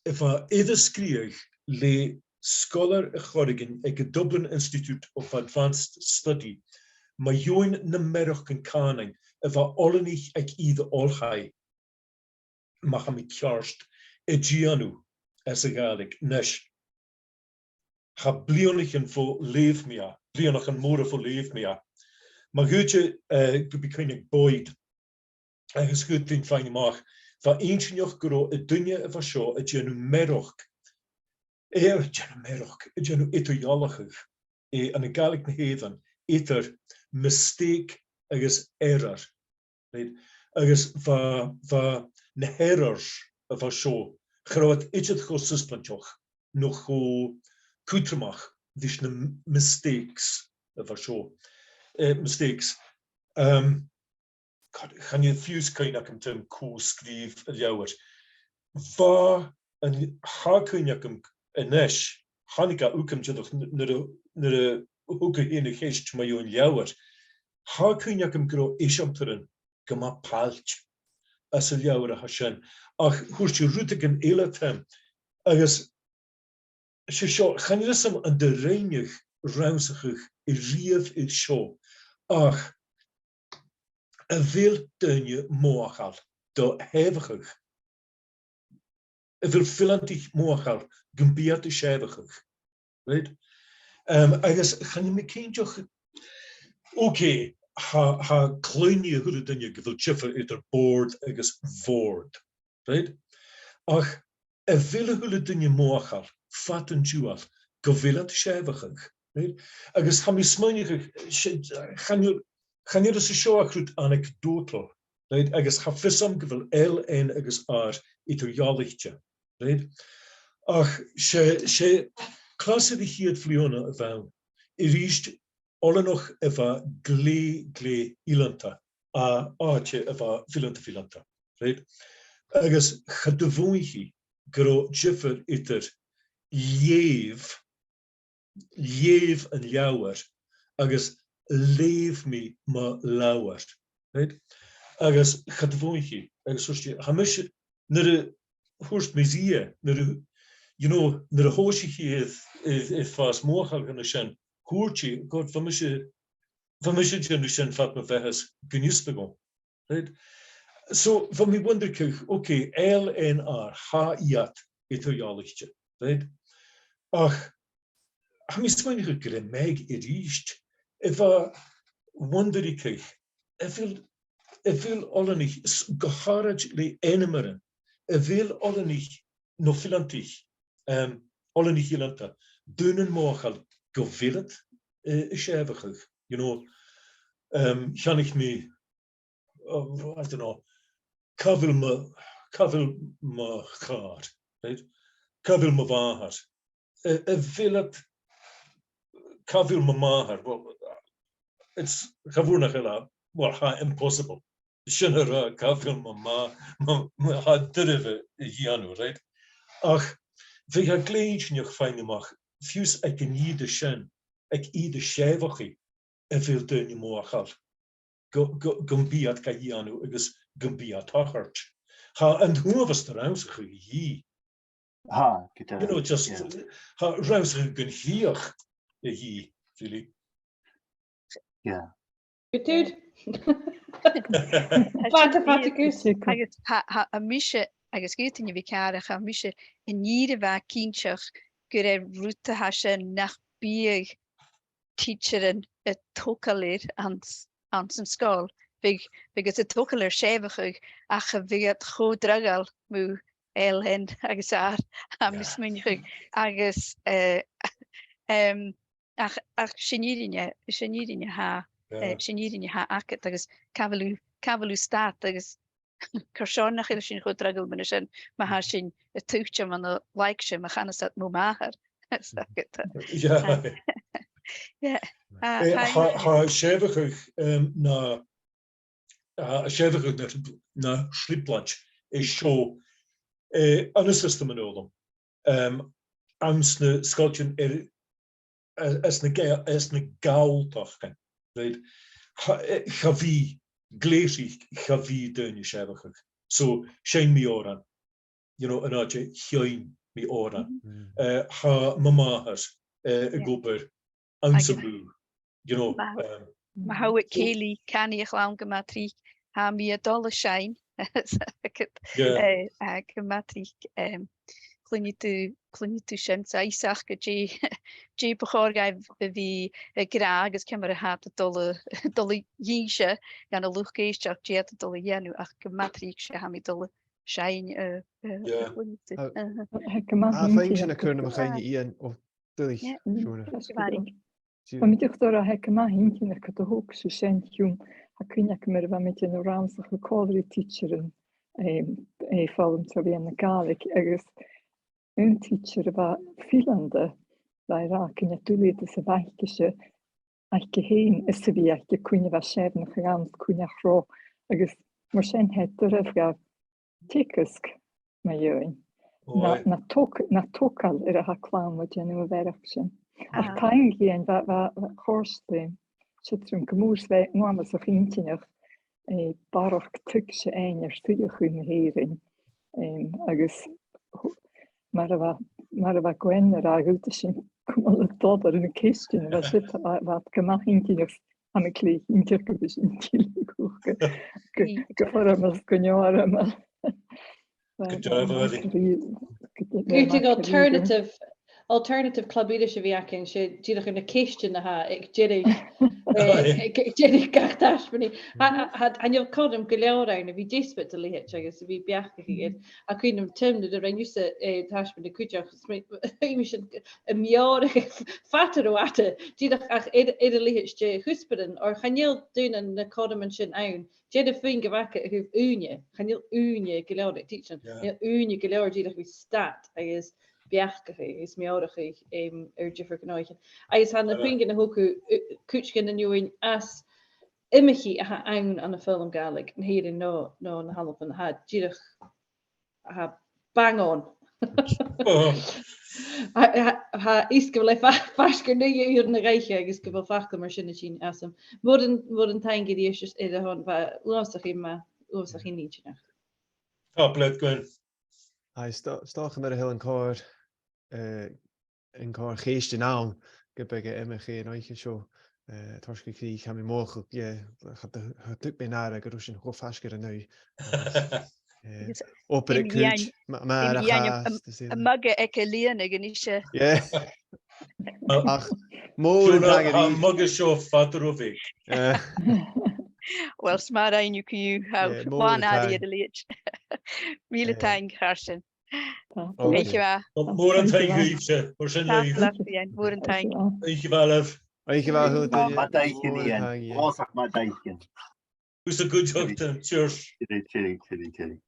a bha air a sgrìobhadh le sgoilear a' Chorrigan aig an Dublin Institute of Advanced Study mu dheidhinn na mearachdan cànain a bha oileanaich aig ìre oilthigh, ma tha mi ceart, a' dèanamh anns a' Ghàidhlig. A-nis, tha bliadhnaichean bho leugh mi e, bliadhnaichean mòra bho leugh mi e. Ma dh'fhaodte, eh, gum bi cuimhne aig Boyd, agus gum faigh mi fhèin a-mach, bha e inntinneach gun robh an duine a bha seo a' dèanamh mearachd, eh, a' dèanamh mearachd, a' dèanamh eadar-dhealachadh, eh, ann an Gàidhlig na h-Èireann, eadar mistake agus error. Right? Agus bha, bha na h-errors a bha seo, cha robh iad idir cho susbainteach, no cho cudromach ris na m-, mistakes a bha seo. Eh, mistakes. Um, God, chan eil fiù 's cuimhne agam tron co-sgrìobh an leabhair. Bha an, tha cuimhne agam a-nis, thàinig e thugam dìreach n-, nuair a, nuair a thug thu fhèin a' cheist mu dheidhinn leabhair. Tha cuimhne agam gun robh eisimpleirean gu math pailt anns an leabhar a tha sin. Ach thuirt thu rudeigin eile, Tim, agus 's e seo, chan eil fhios agam an do rinn thu rannsachadh a-riamh air seo, ach a bheil daoine mothachail do shàmhachadh, a bheil fileantaich mothachail gum bi iad a' sàmhachadh, right? Um, agus chan eil mi cinnteach, okay, tha, tha cluinntinn a h-uile duine gu bheil diofar eadar bored agus bored, right? Ach a bheil a h-uile duine mothachail fad an t-siubhail gu bheil iad a' sàmhachadh, right? Agus tha mi a' smaoineachadh, 's e, chan eil, chan eil fhios an seo ach rud anecdotal, right? Agus tha fios agam gu bheil L, N agus R eadar-dhealaichte, right? Ach 's e, 's e clas air a' chiad bhliadhna a bh' ann, a-rithist oileanach a bha glè, glè fhileanta, à àite a bha fileanta, fileanta, right? Agus cha do mhothaich i gun robh diofar eadar leugh, leugh an leabhair agus leugh mi mo leabhar, right? Agus cha do mhothaich i, agus thuirt i, tha mise, nuair a thuirt mi rithe, nuair a, you know, nuair a thòisich i air, air, air fàs mothachail dhen a sin, thuirt i, God, bha mise, bha mise a' dèanamh sin fad mo bheatha 's gun fhios na dhomh. Right? So, bha mi a' wonderadh, okay, L, N, R, tha iad eadar-dhealaichte, right? Ach tha mi a' smaoineachadh gur e Meg a-rithist a bha a' wonderadh, a bheil, a bheil oileanaich, s-, gu h-àraid le ainmearan, a bheil oileanaich no fileantaich, um, oileanaich fhileanta, daonnan mothachail gu bheil iad, eh, a' sàmhachadh, you know, um, cheannaich mi, uh, I don't know, càit a bheil mo, càit a bheil mo chàr, right? Càit a bheil mo mhàthair? A, a bheil iad, càit a bheil mo mhàthair? Well, it's, cha mhòr nach eil e, well, tha e impossible. Sin a ràdh, càit a bheil mo mhà-, mo, mo, tha e doirbh a dhèanamh, right? Ach bhiodh e glè inntinneach faighinn a-mach, fiù 's aig an ìre sin, aig ìre sàmhachaidh, a bheil daoine mothachail gu, gu, gum bi iad ga dhèanamh agus gum bi e a' tachairt. Tha an t-uabhas de rannsachaidh a dhìth. Tha, gu dearbh, you know, just, yeah, tha rannsachaidh gun chridhe a dhìth, really. Yeah. Gu tur. Fada, fada, gu tur. Agus tha, tha, tha mise, agus gu dearbh, a bhith ceàrr, tha mise an ìre mhath cinnteach gur e rud a tha sin nach biodh tidsearan a' togail air anns, anns an sgoil. Bhiodh, bhiodh iad a' togail air sàmhachadh ach a bhiodh iad cho draghail mu L, N agus R, tha mi a' smaoineachadh. Agus, eh, em, ach, ach 's e an fhìrinn, 's e an fhìrinn a tha, eh, 's e an fhìrinn a tha agad agus càit a bheil thu, càit a bheil thu stad agus carson nach eil sinn cho draghail mu na sin, ma tha sinn a' tuiteam ann an laigse, ma chanas iad mo mhàthair. Is agad. Yeah. Yeah. Eh, tha, tha sàmhachadh, um, na, tha sàmhachadh na, na trioblaid a tha seo, eh, ann an siostam an fhoghlaim. Um, anns na sgoiltean air a-, anns na Ga-, anns na Gàidhealtachdan, right? Cha, eh, cha bhi, glè thric, cha bhi daoine a' sàmhachadh. So, seinn mi òran, you know, an àite sheinn mi òran. Eh, tha mo mhàthair, eh, ag obair anns a' bhùth, you know, um, ma tha thu aig cèilidh, canaidh a' chlann gu math tric, tha mi a' dol a sheinn. Is agad, eh, eh, gu math tric, em, cluinnidh tu, cluinnidh tu sin, 's tha fhios aca dè, dè bu chòir dhaibh a bhith ag ràdh agus ciamar a tha iad a' dol a, dol a dh'innse dhan an luchd-èisteachd dè tha iad a' dol a dhèanamh, ach gu math tric 's e tha mi a' dol a seinn, eh, eh, Yeah. a' chluinntinn. Tha, aha. Tha e gu math inntinneach a' cur nam chuimhne, Iain, ò, duilich, Yeah. Mm, Shona. Tha mi a' dol a ràdh, tha e gu math inntinneach gu dè thog sibh sin, Iain. Tha cuimhne agam mar a bha mi a' dèanamh rannsachadh còmhla ri tidsearan, em, air foghlam tro mheadhan na Gàidhlig, agus aon tidsear a bha fileanta, bha i ag ràdh gun e duilgheadas a bh' aice-se, aice fhèin, is a bhith aice cuin a bha searbhachadh ann, cuin a bha i ro, agus mar sin tha e doirbh dha teagasg mu dheidhinn. Na, Aye. na tog-, na togail air a tha clann a' dèanamh a bharrachd sin. Ach Ah. taing, Iain, bha, bha, bha, chòrd e rium, siud rium gu mòr, 's bha e uabhasach inntinneach, eh, barrachd tuigse fhaighinn air suidheachadh na h-Èireann. Em, agus ho-, mar a bha, mar a bha Gwen ag ràdh, dh'fhaodadh sinn cumail a' dol air na ceistean, bha siud, bha, bha iad gu math inntinneach, tha mi a' cluinntinn gu bheil sinn tilleadh gu, gu, gu, gu foirmeil, gu neo-fhoirmeil. Gu dearbh, Aidh. Gu dearbh, Aidh. Alternative, alternative club iris a bhith againn, 's e dìreach air na ceistean a tha aig deireadh, eh, Aye. aig, aig deireadh gach taisbeanaidh. Tha, tha, tha, chan eil cothrom gu leòr ann a bhith deasbad a leithid agus a bhith beachdachadh air. Tha cuimhn' agam, Tim, nuair a rinn thusa, eh, taisbeanadh cuideachd, 's mi, mi sin a' meòrachadh fada ro fhada, dìreach ach air, air a leithid de chuspairean, oir chan eil daonnan na cothroman sin ann. Dè na puingean a bh' aca a thaobh ùine? Chan eil ùine gu leòr aig tidsearan. Yeah. Chan eil ùine gu leòr dìreach a bhith stad agus beachdachadh agus meòrachadh, em, air diofar ghnothaich. Agus tha na Yeah. puingean a thog thu, eh, cuid dhen an fheadhainn às iomchaidh a tha ann an, ann am foghlam Gàidhlig na h-Èireann no, no na h-Albann, tha dìreach, tha bang on. Oh. Tha, tha, tha fhios gu bheil e fa-, faisg air naoi uairean a dh'oidhche agus gu bheil facal mar sin a' tighinn asam. Mòran, mòran taing a-rithist air a shon, bha e uabhasach math, uabhasach inntinneach. Tapadh leat, Gwen. Aye, 's do-, 's dòcha mar a thuirt an còrr, eh, an còrr cheistean ann, gum biodh e iomchaidh an oidhche seo, eh, toirt gu crìch, tha mi mothachadh, yeah, cha tu-, cha tug mi an aire gun robh sinn cho faisg air an aghaidh. Agus, eh, agus obair a' cuid, ma-, mar a chanas, a' muga aig a' lìon aig an ise. Yeah. Ach, mòran taing a-rithist. Tha am muga seo fada ro bheag. Eh. Uill, 's math a rinn thu co-dhiù, tha làn airidh air a leithid. Mìle taing, a chàirdean. Oidhche mhath. Mòran taing dhuibhse, mar sin leibh. Tapadh leat, Iain, mòran taing. Oidhche mhath leibh. Oidhche mhath, a h-uile duine. Math dha-rìribh, Iain. Mòran taing, Iain. Uabhasach math dha-rìribh. Thusa cuideachd, Tim. Cheers. Tìoraidh, tìoraidh, tìoraidh, tìoraidh.